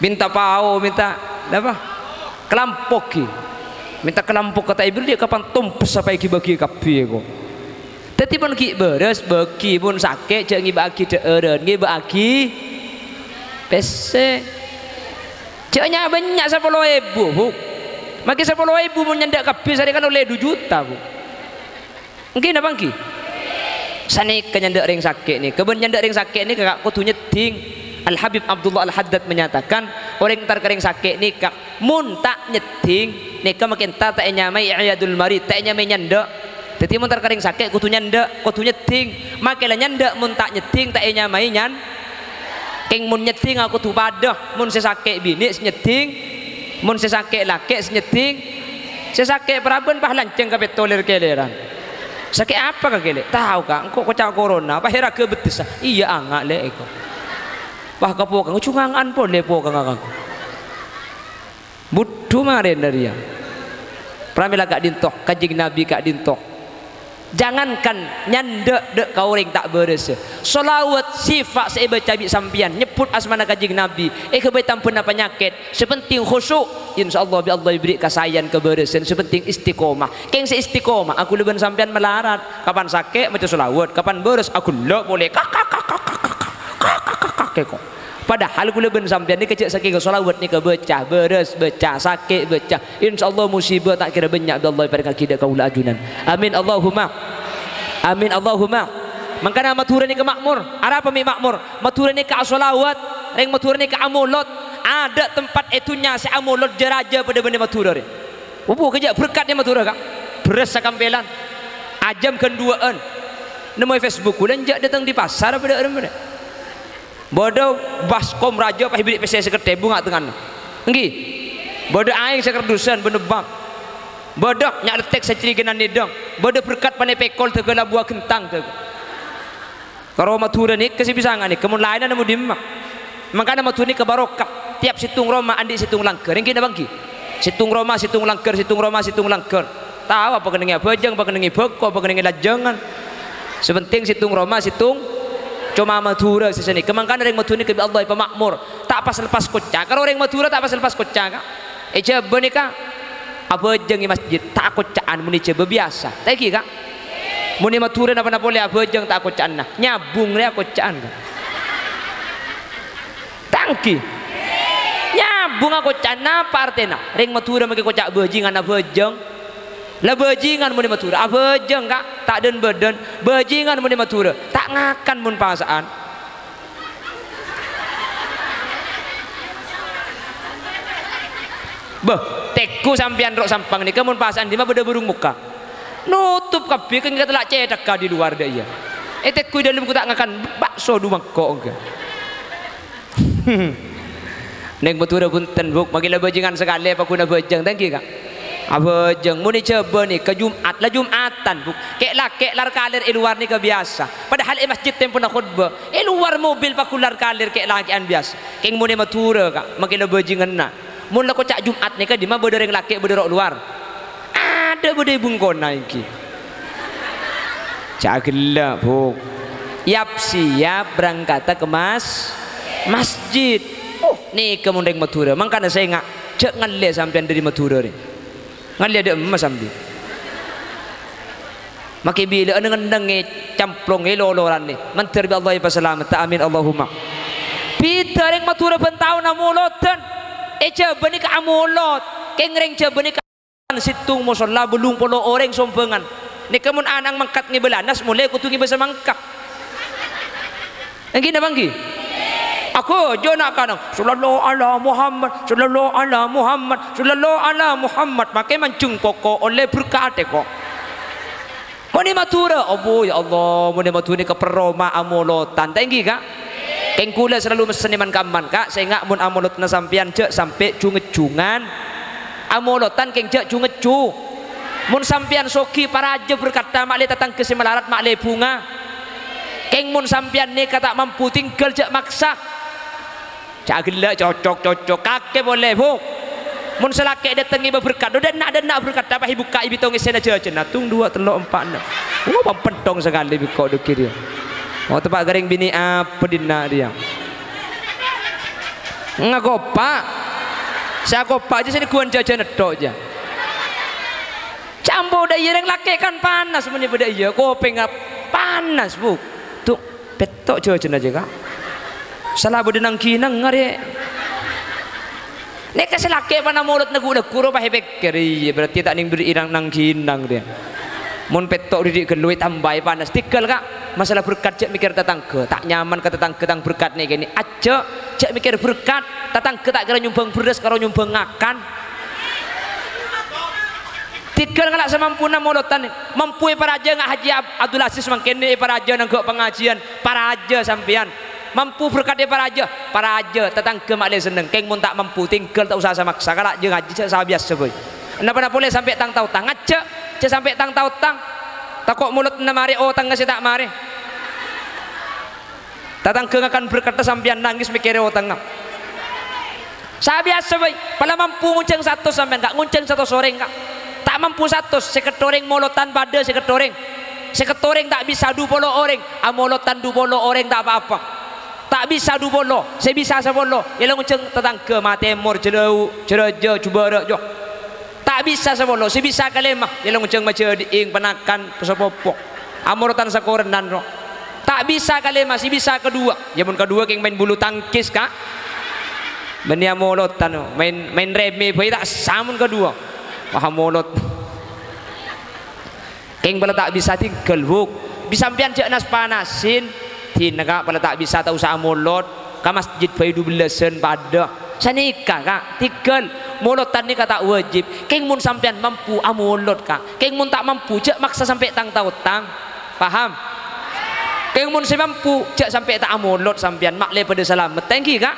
Mènta pao, mènta napa? Kalampok ghi. Mènta kalampok ka ta' èbâghi, kapan tompes apa èghi-bâghi kabbhi, ko'. Dhâddhi, mon ghi' bârâs, bâghi. Mon sakè', jhâ' ngibâ'âghi dhâ'ârân, ngibâ'âghi pèssè. Jhâ' nya'-bânnya' sapolo èbu, Bu'. Makè sapolo èbu mon nyandhâ' kabbhi sarè kan ollè du juta, Bu'. Èngghi napa èngghi? Sanèka nyandhâ' rèng sakè' nèka. Bân nyandhâ' rèng sakè' nèka, Ka', kodhu nyeddhing. Al-Habib Abdullah Al-Haddad menyatakan, orèng tar ka rèng sakè' nèka, mon ta' nyeddhing, nèka makè èntar ta' ènyamaè i'yadul marid, ta' ènyamaè nyandhâ'. Dhâddhi, mon tar ka rèng sakè' kodhu nyandhâ', kodhu nyeddhing. Makè la nyandhâ' mon ta' nyeddhing, ta' ènyamaè nyan-, Kèng mon nyeddhingnga kodhu padâ, mon sè sakè' binè' sè nyeddhing, mon sè sakè' lakè' sè nyeddhing, sè sakè' parabân pas lancèng ka pètto lèr-kèlèran. Sakè' apa kakè, Lè'? Tao, Ka', engko' koca' korona, pas èraghâ bettessa. Iyâ, anga', Lè', èko. Pas ka pokang, jhunganga'an polè pokangnga, Ka'. Budhu marèna rèya. Pramèla ka'dinto, Kanjeng Nabi ka'dinto. Jangankan nyandhâ' dâ' ka orèng ta' bârâssa. Shalawat sèfa' sè èbâca bi' sampèyan, nyebbhut asmana Kanjeng Nabi, èghâbây tambhâna panyakèt. Sè pentèng khusyu', insyaallah bi' Allah èberri' kasaèyan kabârâssan. Sè pentèng istiqomah. Kèng sè istiqomah, aku lè bân sampèyan malarat. Kapan sakè', maca shalawat. Kapan bârâs, aghellâ' polè. Kak, kak, kak, kak, kak, kak, kak, kak, kak, kak, kak, kak. Padahal kaulâ bân sampèyan nèka jhâ' sakèng shalawat nèka bâca, bârâs bâca, sakè' bâca. Insyaallah musibah ta' kèra bânnya' bi' Allah èparèngngaghi dâ' kaulâ ajunan. Amin Allahumma. Amin Allahumma. Mangkana Madhurâ nèka makmur. Arapa mè' makmur? Madhurâ nèka ashalawat. Rèng Madhurâ nèka amolod. Adâ' tempat è dhunnya sè amolod jâ-rajâ padâ bân è Madhurâ rè. Opo kèjâ' berkat è Madhurâ, Ka'? Bherrâs sakampèlan. Ajâm ghân duwâ'ân. Nemmo è Facebook, kaulâ enjâ' dâteng di pasar apa dâ' remma rè. Bâdâ baskom rajâ pas èberri' pèssè sèket èbu nga' tengngana. Èngghi. Bâdâ aèng sè kardusân bân ebbhâng. Bâdâ nya' lettèk sè cèrègènan nèdhâng. Bâdâ berkat panè pèkol dâgâ labuwâ ghentang dâgâ. Karo Madhurâ nèka sè bisa nga' nèka, mon laènna nemmo dimma. Mangkana Madhurâ nèka barokah. Tèyap sèttong roma andi' sèttong langghâr. Èngghi napa èngghi? Sèttong roma, sèttong langghâr, sèttong roma, sèttong langghâr. Tao apa kennengngè abhâjâng, apa kennengngè bhâko, apa kennengngè lanjhângan. Sè pentèng sèttong roma, sèttong coma Madhurâ sè sanèka. Mangkana rèng Madhurâ nèka bi' Allah èpamakmor. Ta' pas-lepas kocca. Karo rèng Madhurâ ta' pas-lepas kocca, Ka'. È Jhâbâ nèka abhâjâng è masjid, ta' akocca'an mon è Jhâbâ biyasa. Ta' èngghi, Ka'? Mon è Madhurâ napa-napa polè abhâjâng ta' akocca'an. Nah, nyabung rèya akocca'an, Ka'. Ta' èngghi. Nyabung akocca'an, napa artèna? Rèng Madhurâ makè koca' bhâjingan abhâjâng. La bhâjingan mon è Madhurâ, abhâjâng, Ka', ta' dân-bâdân. Bhâjingan mon è Madhurâ, ta' ngakan mon pasa'an. Bâh, tèngghu sampèyan ro' Sampang nèka mon pasa'an dimma bâdâ bârung mokka. Notop kabbhi, kèng katella' cèthagghâ di luar dâ' iyâ. Ètèngghu è dâlem ghu ta' ngakan bakso du mangko' èngghi. Neng Madhurâ bhunten, Bu', makè la bhâjingan sakalè apa ghuna bhâjâng, ta' èngghi, Ka'? Abhâjâng, mon è Jhâbâ nèka Jum'at, la Jum'atan, Bu'. Kè'-lakè' lar-kalèr è lowar nèka biyasa. Padahal è masjid tempona khotbah, è lowar mobil paghun lar-kalèr kè'-lakè'an biyasa. Kèng mon è Madhurâ, Ka', mangkèn la bhâjinganna. Mon la koca' Jum'at nèka, dimma bâdâ rèng lakè' bâdâ ro' lowar? Adâ' bâdâ è bengkona èngghi. Jhâ' ghellâ', Bu'. Yap-siyap berangkata ka mas-, masjid. Oh, nèka mon rèng Madhurâ. Mangkana sènga', jhâ' ngallè sampèyan dâri Madhurâ rè. Ngallè adâ' emma sambi. Makè bilâ'ân neng-ennengngè, camplongngè, loloranè. Mandhâr bi' Allah èpasalametta. Amin, Allahumma. Bhidhâ rèng Madhurâ bân taon amolodhân. È Jhâbâ nèka amolod. Kèng rèng Jhâbâ nèka sèttong mosolla, bâllung polo orèng sombhângan. Nèka mon ana'na mangkat ngèbâ lanas, molè kodhu ngèbâ samangka. Èngghi napa èngghi? Aghâjâ na'-kana', "Shallallahu ala Muhammad, shallallahu ala Muhammad, shallallahu ala Muhammad." Makè manjheng poko' ollè berkat, kok. Mon è Madhurâ, abbhu, ya Allah, mon è Madhurâ nèka perroma amolodhân. Ta' èngghi, Ka'? Kèng kaulâ selalu messen è man-kamman, Ka', sènga' mon amolodhânna sampèyan jhâ' sampè' jung-ngejjhungan. Amolodhân kèng jhâ' jung-ngejjhu. Mon sampèyan soghi, parajâ berkatta, ma'lè tatangghâ sè malarat, ma'lè bhunga. Kèng mon sampèyan nèka ta' mampu, tinggal, jhâ' maksa. Jhâ' ghellâ', cocok, cocok. Kakè polè, Bu'. Mon sè lakè' dâteng ngèbâ berkat, dâ' dânna'-dânna' berkat, apa èbukka'i bitong èssèna jhâjhân. Sèttong, duwâ', tello', empa', ennem. Oh, pampèntong sakalè bi' ko' dâgghi' rèya. Oh, teppa' ka rèng binè' apa dinna' rèya? Ngakopa'. Sè akopa' jhâ' sè negghuwân jhâjhân ètto' jhâ'. Campo dâ' iyâ rèng lakè' kan panas mon nyèbâ dâ' iyâ, kopèngnga panas, Bu'. Tu', pètto' jhâjhânna jhâ', Ka'. Sala bâdâ nang-ghinang arè. Nèka sè lakè' pana molod neggu'-neggu' ropa èpèkkèr, "Iyâ, berarti ta' nèng bherri'i nang-, nang-ghinang, rèya." Mon pètto' dhibi' ghâllu ètambâi panas. Tèghâl, Ka'. Masalah berkat jhâ' mèkkèr tatangghâ. Ta' nyaman ka tatangghâ tang berkat nèka nè. Ajjhâ', jhâ' mèkkèr berkat. Tatangghâ ta' kèra nyombhâng bherrâs, karo nyombhâng ngakan. Tèghâl ngala' samampuna molodhân. Mampu èparajâ nga' Haji Ab-, Abdul Aziz mangkèn èparajâ nangghâ' pangajiân. Parajâ sampèyan. Mampu berkat èparajâ. Parajâ. Tatangghâ ma'lè senneng. Kèng mon ta' mampu, tèghâl ta' osa sa-maksa. Kala' jhâ' ngajhi, jhâ' sabiyasa bhâi. Napa-napa polè sampè' tang-taotang. Ajjhâ'. Jhâ' sampè' tang-taotang. Tako' molodhânna marè, otangnga sè ta' marè. Tatangghâ ngakan berkatta sampèyan nangès mèkkèrè otangnga. Sabiyasa bhâi, pala mampu ngonjhâng satos sampèyan, Ka', ngonjhâng satos orèng, Ka'. Ta' mampu satos, sèket orèng molodhân padâ sèket orèng. Sèket orèng ta' bisa du polo orèng, amolodhân du polo orèng ta' pa-apa. Ta' bisa du polo, sè bisa sapolo, yâ la ngonjhâng tatangghâ, matèmor, jhâlâu, jhârâjâ, jhubârâ', jhâ'. Ta' bisa sapolo, sè bisa kalèma, yâ la ngonjhâng majhâdhi'ing, panakan, sapopo. Amolodhân sakorènan, ro. Ta' bisa kalèma, sè bisa kaduwâ. Yâ mon kaduwâ kèng maèn bulu tangkis, Ka'. Bânnè amolodhân, ro. Maèn, maèn rèmè bhâi ta' essa mon kaduwâ. Wah, amolod. Kèng pala ta' bisa tèghâl, Bu'. Bi' sampèyan jhâ' nas-panasin. Dinah, Ka', pala ta' bisa, ta' osa amolod. Ka masjid bhâi du bellâsân padâ. Sanèka, Ka', tèghâl. Molodhân nèka ta' wajib. Kèng mon sampèyan mampu, amolod, Ka'. Kèng mon ta' mampu, jhâ' maksa sampè' tang-taotang. Paham? Kèng mon sè mampu, jhâ' sampè' ta' amolod sampèyan. Ma'lè padâ salamet. Ta' èngghi, Ka'?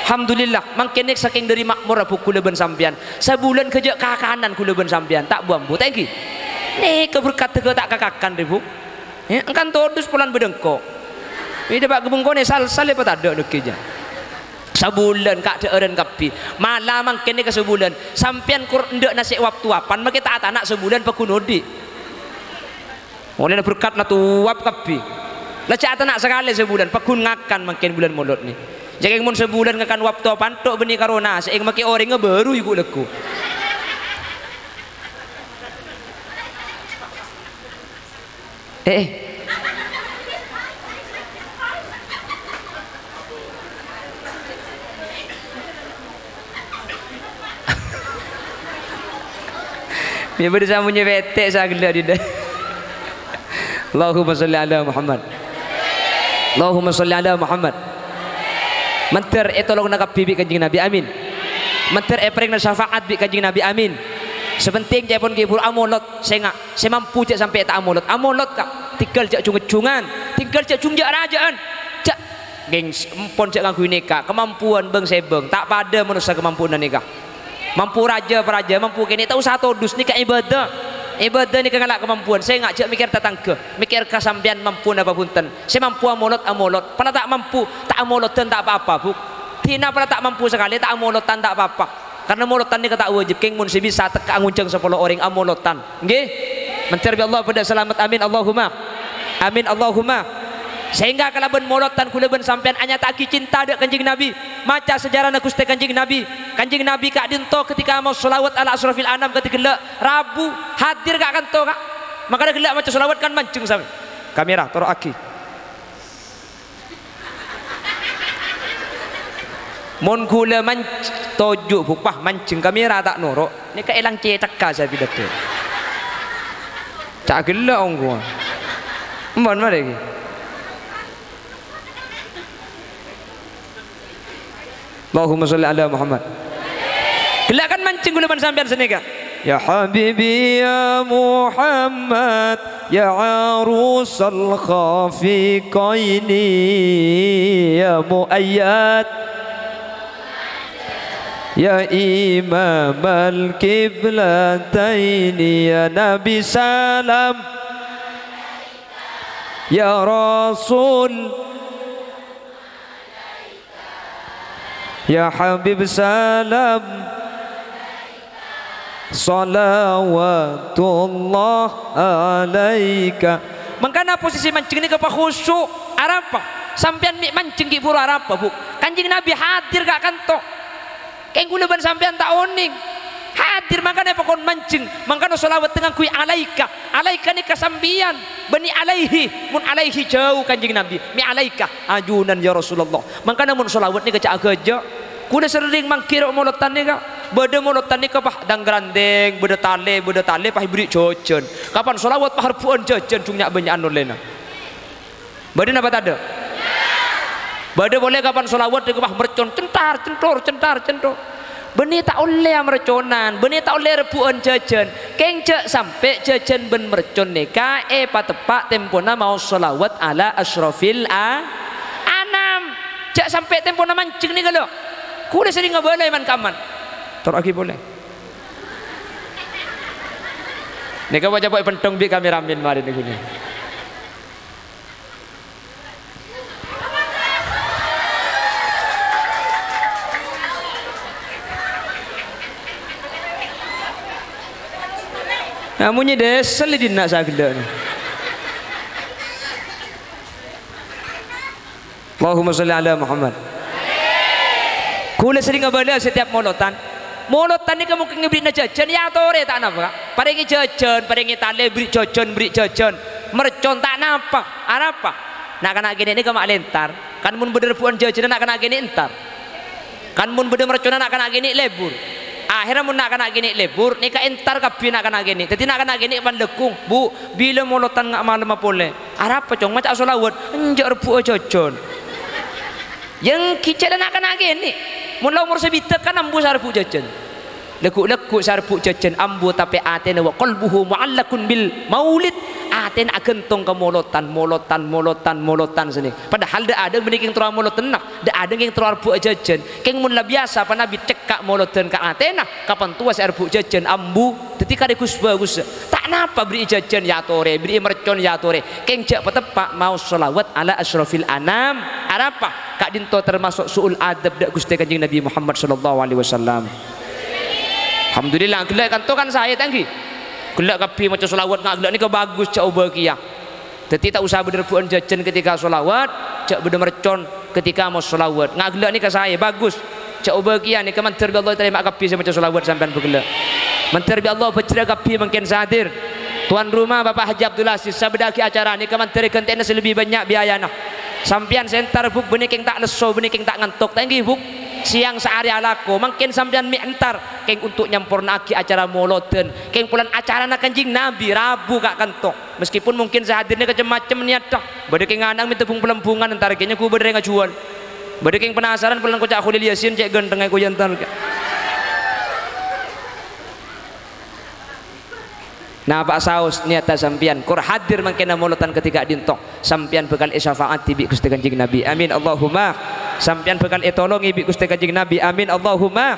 Alhamdulillah. Mangkèn nèka sakèng dâri ma'morra, Bu', kaulâ bân sampèyan. Sabulân ghâjâ' kakanan kaulâ bân sampèyan, ta' bu-ambu, ta' èngghi? Nèka berkat ghâ' ta' kakakan, rè, Bu'. È, èngkan todus polana bâdâ engko'. Bidâ, Pak, ghâbângkona sal-sal èpatadâ' nèkè jâ. Sabulân, Ka', dhâ'ârân kabbhi. Mala mangkèn nèka sabulân. Sampèyan kor endâ' nasè' wapto apan, makè ta' atana' sabulân paggun odi'. Molaèna berkat la towap kabbhi. La jhâ' atana' sakalè sabulân, paggun ngakan mangkèn bulân molod nè. Jhâ' mon sabulân ngakan wapto panto' bânnè karo nasè' èmakè orèngnga bâru ghu-lagghu. Eh, eh. Mè' bâdâ sè amonya pètè' sagellâ' dinna'. Allahumma sholli ala Muhammad. Allahumma sholli ala Muhammad. Mandhâr ètolonga kabbhi bi' Kanjeng Nabi, amin. Mandhâr èparèngana syafaat bi' Kanjeng Nabi, amin. Sè pentèng ca'èpon ghibur amolod, sènga', sè mampu jhâ' sampè' ta' amolod. Amolod, Ka', tèghâl jhâ' jung-ngejjhungan, tèghâl jhâ' jung jhâ'-rajâ'ân. Jhâ', ghengs, empon jhâ' ngangghuy nèka, kamampuan bâng-sèbâng, ta' padâ manossa kamampuanna nèka. Mampu rajâ, parajâ, mampu kènè', ta' osa todus, nèka ibadah. Ibadah nèka ngala' kamampuan. Sènga' jhâ' mèkkèr tatangghâ, mèkkèr ka sampèyan mampu napa bhunten. Sè mampu amolod, amolod. Pola ta' mampu, ta' amolodhân ta' pa-apa, Bu. Dhina pola ta' mampu sakalè, ta' amolodhân ta' pa-apa. Karna molodhân nèka ta' wajib, kèng mon sè bisa tekka'a ngonjhâng sapolo orèng amolodhân. Ngghi? Mandhâr bi' Allah padâ salamet. Amin, Allahumma. Amin, Allahumma. Sehingga kalabân molodhân kaulâ bân sampèyan anyata'aghi cinta dâ' Kanjeng Nabi. Maca sejarana Ghustè Kanjeng Nabi. Kanjeng Nabi ka'dinto ketika mau sholawat ala asyrafil anam kadhi ghellâ' rabu, hadir ka' kanto, Ka'. Mangkana ghellâ' maca sholawat kan manjheng sampè'. Kamera, toro'aghi. Mon ghulâ manj-, toju', Bu, pas manjheng kamera ta' noro', nèka èlang cèthagghâ sè pidato. Ca' ghellâ' ongghuwân. Mon marè ghi. Allahumma sholli ala Muhammad. Ghellâ' kan manjheng ghulâ bân sampèyan sanèka. Ya habibi ya Muhammad, ya arusal khafiqaini, ya muayyad, ya imamal qiblataini, ya Nabi salam, ya Rasul. Ya Habib salam, shalawatullah alaika. Mangkana posisi manjheng nèka pakhusu'. Arapa? Sampèyan mè' manjheng ghi' buru arapa, Bu? Kanjeng Nabi hadir ka' kanto. Kèng ghulâ bân sampèyan ta' onèng. Hadir mangkana èpakon manjheng, mangkana sholawat ngangguy alaika. Alaika nèka sampèyan, bânnè alaihi. Mon alaihi jhâu Kanjeng Nabi, mè' alaika, ajunan ya Rasulullah. Mangkana mon sholawat nèka ca' aghâjâ'. Ghulâ serrèng mangghi ro' molodhân nèka. Bâdâ molodhân nèka pas dâng-grandèng, bâdâ talè, bâdâ talè pas èberri' jhâjhân. Kapan sholawat pas rebbu'ân jhâjhân, jhung nya'-bânnya'an ollèna. Bâdâ napa tadâ'? Bâdâ polè kapan sholawat nèka pas mercon, centar, centor, centar, centor. Bânnè ta' ollè amerconan, bânnè ta' ollè rebbu'ân jhâjhân. Kèng jhâ' sampè' jhâjhân bân mercon nèka èpateppa' tempona maos sholawat ala asyrafil a-, anam. Jhâ' sampè' tempona manjheng nèka, lo. Ghulâ serrèng abâlâ è man-kamman. Toro'aghi polè. Nèka pa-capa' èpènthong bi' kameramen marè nèka. Nah, monyè dèsel è dinna' saghellâ'. Allahumma sholli ala Muhammad. Ghulâ serrèng abâlâ setiap molodhân. Molodhân nèka mungkin èberri'na jhâjhân, ya atorè ta' napa, Ka'. Parèngè jhâjhân, parèngè talè, berri' jhâjhân, berri' jhâjhân. Mercon ta' napa, arapa? Na'-kana' kènè' nèka ma' lèntar. Kan mon bâdâ rebbu'ân jhâjhânna na'-kana' kènè' èntar. Kan mon bâdâ merconna na'-kana' kènè' lebur. Akhèrra mon na'-kana' kènè' lebur, nèka èntar kabbhi na'-kana' kènè'. Dâddhi na'-kana' kènè' pan lèkung, "Bu, bilâ molodhân nga' malemma polè?" "Arapa, Cong, maca'a sholawat?" "Enjâ' rebbu'â jhâjhân." Yâ ènggi, cè' la na'-kana' kènè'. Mon la omor sabidhâk kan ambu sè arebbu' jhâjhân. Lagghu'-lagghu' sè arebbu' jhâjhân ambu, tapè atèna wa qalbuhu mu'allaqun bil maulid. Atèna aghântong ka molodhân, molodhân, molodhân, molodhân sènè. Padahal dâ'-adâ' bânnè kèng terro amolodhân, dâ'-adâ' kèng terro arebbu'â jhâjhân. Kèng mon la biyasa panabi cekka' molodhân ka atèna, kapan towa sè arebbu' jhâjhân ambu. Dâddhi karè ghus-bhâghus. Ta' napa berri'i jhâjhân, ya atorè, berri'i mercon, ya atorè. Kèng jhâ' pateppa' maos sholawat ala asyrafil anam. Arapa? Ka'dinto tamaso' su'ul adab dâ' Ghustè Kanjeng Nabi Muhammad sallallahu alaihi wasallam. Alhamdulillah, ghellâ' kanto kan saè, ta' ènggi? Ghellâ' kabbhi maca sholawat, nga' ghellâ' nèka bhâghus, jhâ' obâ kèya. Dâddhi ta' osa bâdâ rebbu'ân jhâjhân ketika sholawat, jhâ' bâdâ mercon ketika maos sholawat. Nga' ghellâ' nèka saè, bhâghus. Jhâ' obâ kèya, nèka mandhâr bi' Allah ètarèma kabbhi sè maca sholawat sampèyan bhâghellâ'. Mandhâr bi' Allah bhâjhrâ kabbhi mangkèn sè hadir. Tuan rumah Bapak Haji Abdul Aziz, sabâdâ'aghi acara nèka mandhâr èghântè'ana sè lebbi bânnya' biayana. Sampèyan sè èntar, Bu', bânnè kèng ta' lesso, bânnè kèng ta' ngantok, ta' ènggi, Bu'? Sèyang saarè alako, mangkèn sampèyan mè' èntar, kèng untuk nyamporna'aghi acara molodhân, kèng polana acarana Kanjeng Nabi, rabu ka' kanto. Meskipun mungkin sè hadir nèka cem-macem niyatta. Bâdâ kèng ana' mènta bung-palembungan, èntar kèng nyegghu bâdâ rèng ajhuwâl. Bâdâ kèng penasaran polana koca' Kholil Yasin cè' ghântengnga koya èntar. Napa'a saos niyatta sampèyan, kor hadir mangkèn molodhân ketika dinto, sampèyan bhâkal èsyafaati bi' Ghustè Kanjeng Nabi. Amin, Allahumma. Sampèyan bhâkal ètolongè bi' Ghustè Kanjeng Nabi. Amin, Allahumma.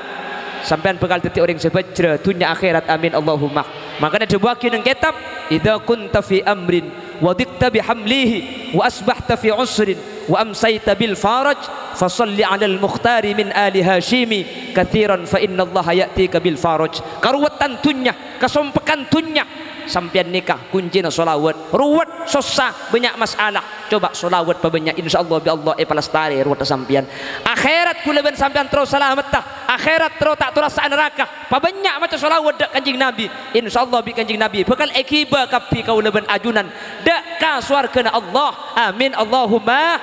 Sampèyan bhâkal dhâddhi orèng sè bhâjrâ dhunnya akhèrat. Amin, Allahumma. Mangkana èdhâbuwâghi neng kètab, "Idza kunta fi amrin wa dhiqta bi hamlihi wa asbahta fi usrin wa amsayta bil faraj, fa shalli 'alal mukhtari min ali Hasyimi katsiran fa innallaha ya'tika bil faraj." Karuwettan dhunnya, kasompekan dhunnya, sampèyan nèka kuncina shalawat. Ruwet, sossa, bânnya' masalah. Coba shalawat pabânnya', insyaallah bi' Allah èpalastarè ruwetta sampèyan. Akhèrat kaulâ bân sampèyan terro salametta. Akhèrat terro ta' terrosa naraka. Pabânnya' maca shalawat dâ' Kanjeng Nabi. Insyaallah bi' Kanjeng Nabi bhâkal èghibâ kabbhi kaulâ bân ajunan dâ' ka sowarghâna Allah. Amin, Allahumma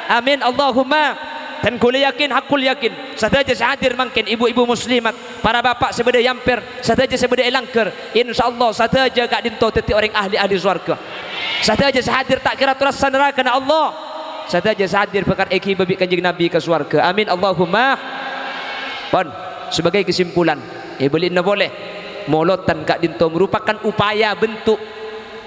amin, Allahumma. Dan kaulâ yakin, haqqul yakin, sadhâjâ sè hadir mangkèn, ibu-ibu muslimat, para bapa' sè bâdâ è ampèr, sadhâjâ sè bâdâ è langghâr, insyaallah sadhâjâ ka'dinto dhâddhi orèng ahli-ahli sowarghâ. Sadhâjâ sè hadir ta' kèra terrosa narakana Allah. Sadhâjâ sè hadir bhâkal èghibâ bi' Kanjeng Nabi ka sowarghâ. Amin, Allahumma. Pon, sebagai kesimpulan, èbâli'na polè, molodhân ka'dinto merupakan upaya bentuk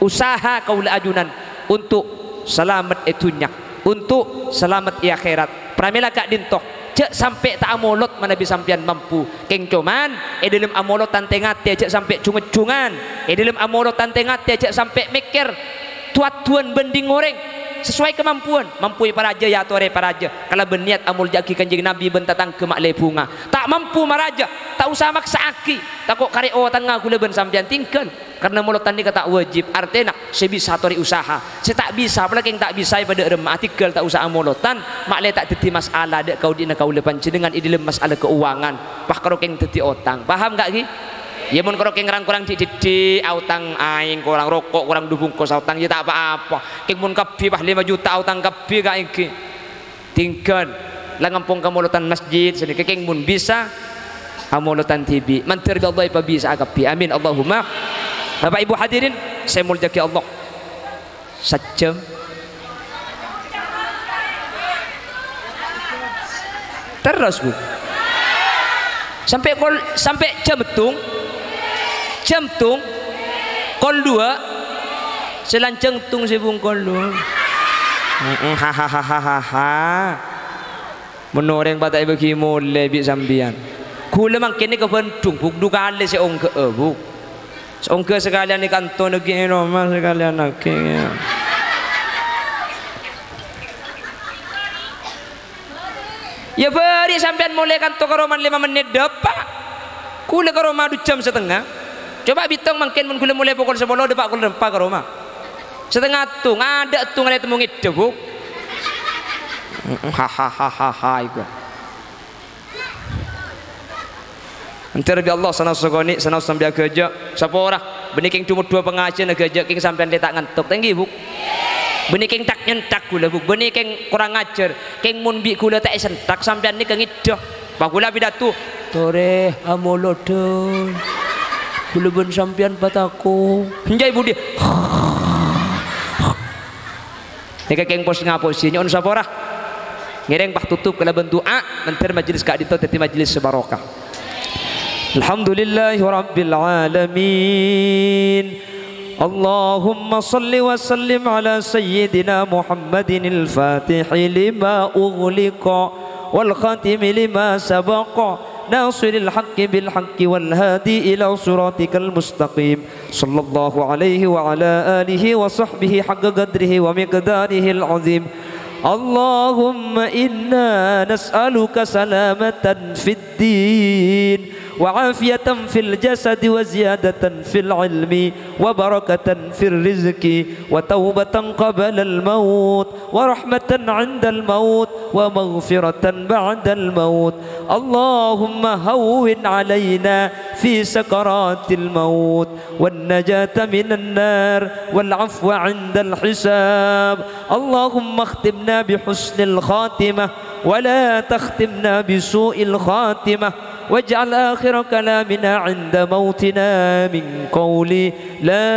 usaha kaulâ ajunan untuk salamet è dhunnya, untuk salamet è akhèrat. Pramèla ka'dinto, jhâ' sampè' ta' amolod manabi sampèyan mampu. Kèng coman, è dhâlem amolodhân tè-ngatè jhâ' sampè' jhung-ngejjhungan. È dhâlem amolodhân tè-ngatè jhâ' sampè' mèkkèr du-adduwân bhândhing orèng. Sesuai kemampuan. Mampu èparajâ, ya atorè parajâ. Kalabân niyat amoljâ'aghi Kanjeng Nabi bân tatangghâ ma'lè bhunga. Ta' mampu marajâ, ta' osa maksa'aghi. Tako' karè otangnga kaulâ bân sampèyan tinggal. Karna molodhân nèka ta' wajib, artèna sè bisa torè usaha, sè ta' bisa, apalagi sè ta' bisa èpadâ'remma'a, tinggal ta' osa amolodhân, ma'lè ta' dhâddhi masalah dâ' kaodi'na kaulâ panjhennengngan è dhâlem masalah kauwangan, pas karo kèng dhâddhi otang. Paham, Ka', ghi? Iyâ, mon karo kèng rang-korang dhi'-dhiddhi', aotang aèng, korang roko', korang du bungkos aotang, iyâ ta' pa-apa. Kèng mon kabbhi pas lèma juta aotang kabbhi, Ka', ènggi. Tinggal, la ngampong kamolodhân masjid, sanèka kèng mon bisa, amolodhân dhibi'. Mandhâr bi' Allah èpabisa'a kabbhi. Amin, Allahumma. Bapak Ibu hadirin, sè èmoljâ'aghi Allah. Sajjhâm. Terros, Bu. Sampè' kol-, sampè' jhâm èttung. Jhâm èttung. Kol duwâ'. Sè lanjhâng èttung sè bungkol duwâ'. Heeh, ha, ha, ha. Mon orèng pa' ta' èbâghi molè bi' sampèyan. Kaulâ mangkèn nèka Bandung, Bu, du kalè sè ongghâ'â, Bu. Sè ongghâ sakalèyan è kanto naghi è roma sakalèyan naghi. Iyâ, bâri' sampèyan molè kanto ka roma lèma mennit dâpa'. Kaulâ ka roma du jhâm satengnga. Coba bitong mangkèn mon kaulâ molè pokol sapolo dâpa' pokol empa' ka roma. Satengnga èttung, adâ' èttung alè temmo ngèdhâ, Bu. Hahaha, iku. Èntar bi' Allah, sanaos sakonè', sanaos sampè' aghâjâ', sapora. Bânnè kèng coma duwâ' pangajiyân aghâjâ', kèng sampèyan lè ta' ngantok. Ta' ènggi, Bu? Bânnè kèng tak-nyentak kaulâ, Bu. Bânnè kèng korang ajhâr. Kèng mon bi' kaulâ ta' èsentak, sampèyan nèka ngèdhâ. Pas kaulâ pidato, "Torè, amolodhân. Kaulâ bân sampèyan patako." Enjâ' budi. Nèka kèng pos-ngaposi, nyo'on sapora. Ngèrèng pas totop kalabân du'a, mandhâr majelis ka'dinto dhâddhi majelis sè barokah. Alhamdulillahirabbil alamin. Allahumma shalli wa sallim ala sayyidina Muhammadinil fatihi lima ughliqa wal khatimi lima sabaqa nasiril haqqi bil haqqi wal hadi ila siratikal mustaqim. Sallallahu alaihi wa ala alihi wa sahbihi haqqa qadrihi wa miqdarihil azim. Allahumma inna nas'aluka salamatan fid din, wa afiyatan fil jasadi, wa ziyadatan fil ilmi, wa barakatan fir rizqi, wa taubatan qablal maut, wa rahmatan indal maut, wa maghfiratan ba'dal maut. Allahumma hawwin alaina fi sakaratil maut. والنجاة من النار والعفو عند الحساب. اللهم اختمنا بحسن الخاتمة ولا تختمنا بسوء الخاتمة، واجعل آخر كلامنا عند موتنا من قول لا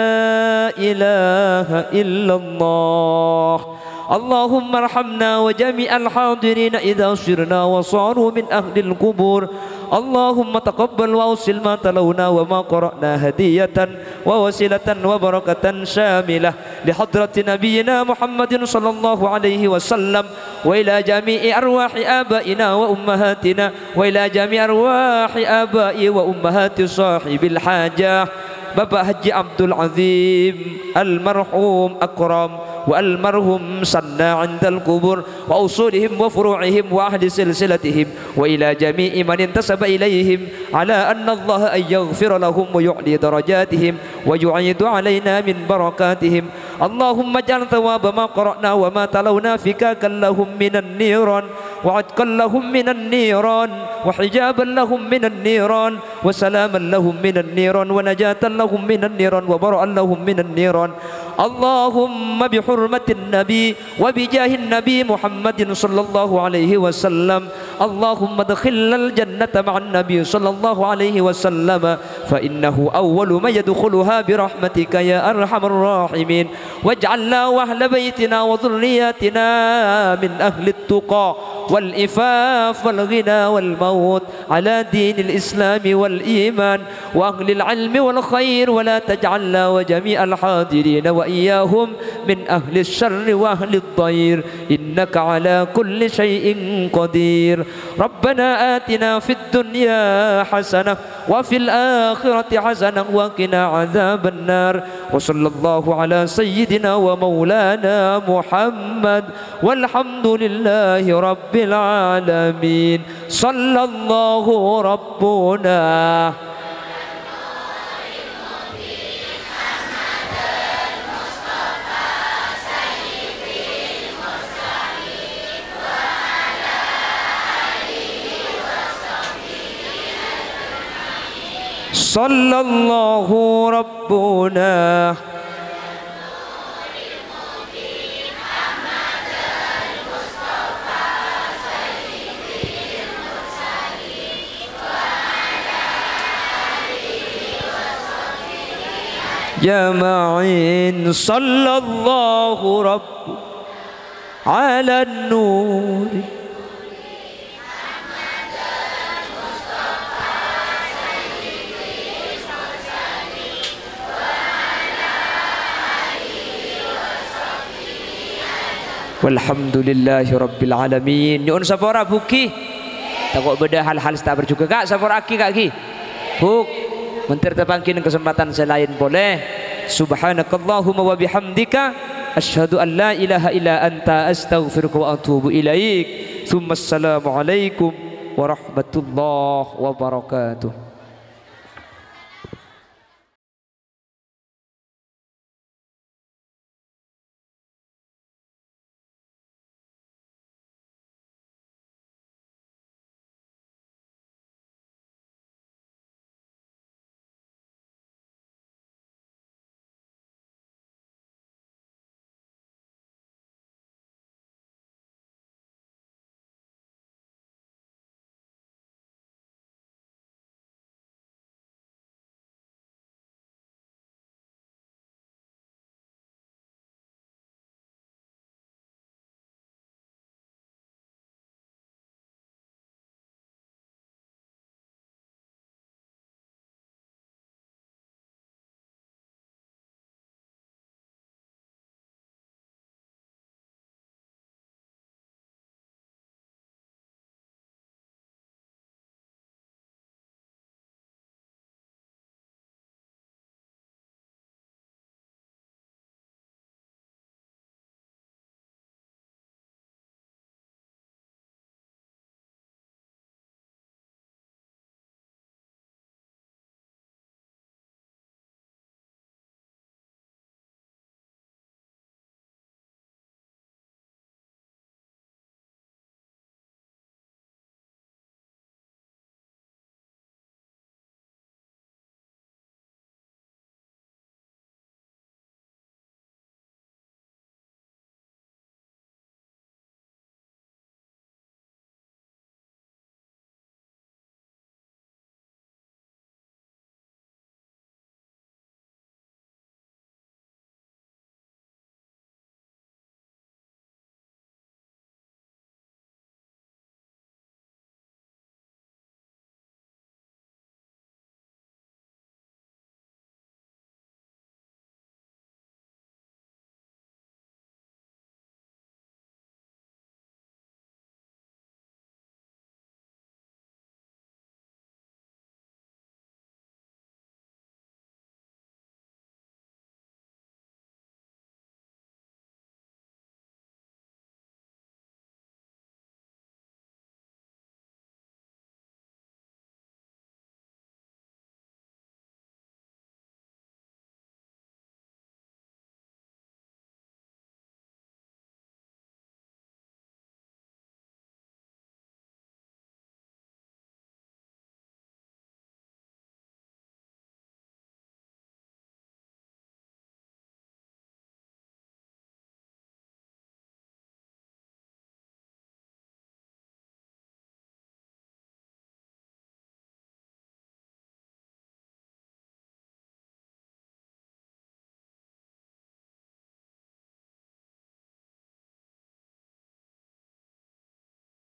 إله إلا الله. اللهم ارحمنا وجميع الحاضرين إذا صرنا وصاروا من أهل القبور. اللهم تقبل وأوصل ما تلونا وما قرأنا هدية ووسيلة وبركة شاملة لحضرة نبينا محمد صلى الله عليه وسلم، وإلى جميع أرواح آبائنا وأمهاتنا، وإلى جميع أرواح آباء وأمهات صاحب الحاجة، Bapak Haji Abdul Azim, almarhum Akram, wa almarhum Sanna indal kubur, wa usulihim wa furu'ihim wa ahli silsilatihim, wa ila jami'i man intasaba ilaihim, ala anna Allah an yaghfira lahum wa yu'li darajatihim wa yu'idu alaina min barakatihim. Allahumma ij'al thawaba ma qara'na wa ma talawna fikakan lahum minan niran, wa atqan lahum minan niran, wa hijaban lahum minan niran, wa salaman lahum minan niran, wa najatan lahum minan niran, wa bara'an lahum minan niran. Allahumma bi hurmatin nabi wa bi jahin nabi Muhammadin sallallahu alaihi wasallam. Allahumma adkhilnal jannata ma'an nabi sallallahu alaihi wasallam, fa innahu awwalu man yadkhuluha bi rahmatika ya arhamar rahimin. Waj'alna wa ahla baitina wa dhurriyyatina min ahlit tuqa wal ifaf wal ghina wal maut ala dinil islami wal iman wa ahlil ilmi wal khair, wa la taj'alna wa jami'al hadirina wa iyyahum min ahlis syarri wa ahlid dhair, innaka ala kulli syai'in qadir. Rabbana atina fid dunya hasanah wa fil akhirati hasanah wa qina adzaban nar. Wa sallallahu ala sayyidina wa maulana Muhammad, walhamdulillahi rabbil alamin. Sallallahu rabbuna. Sallallahu rabbuna. Jama'in sallallahu rabb ala nuri. Walhamdulillahi rabbil alamin. Nyo'on sapora, Bu, ghi. Tako' bâdâ hal-hal sè ta' parjhughâ, Ka', sapora'aghi, Ka', ghi. Bu, mènter tapangghi neng kasempadhân sè laèn polè. Subhanakallahumma wa bihamdika, asyhadu an la ilaha illa anta, astaghfiruka wa atubu ilaik. Tsumma assalamualaikum warahmatullahi wabarakatuh.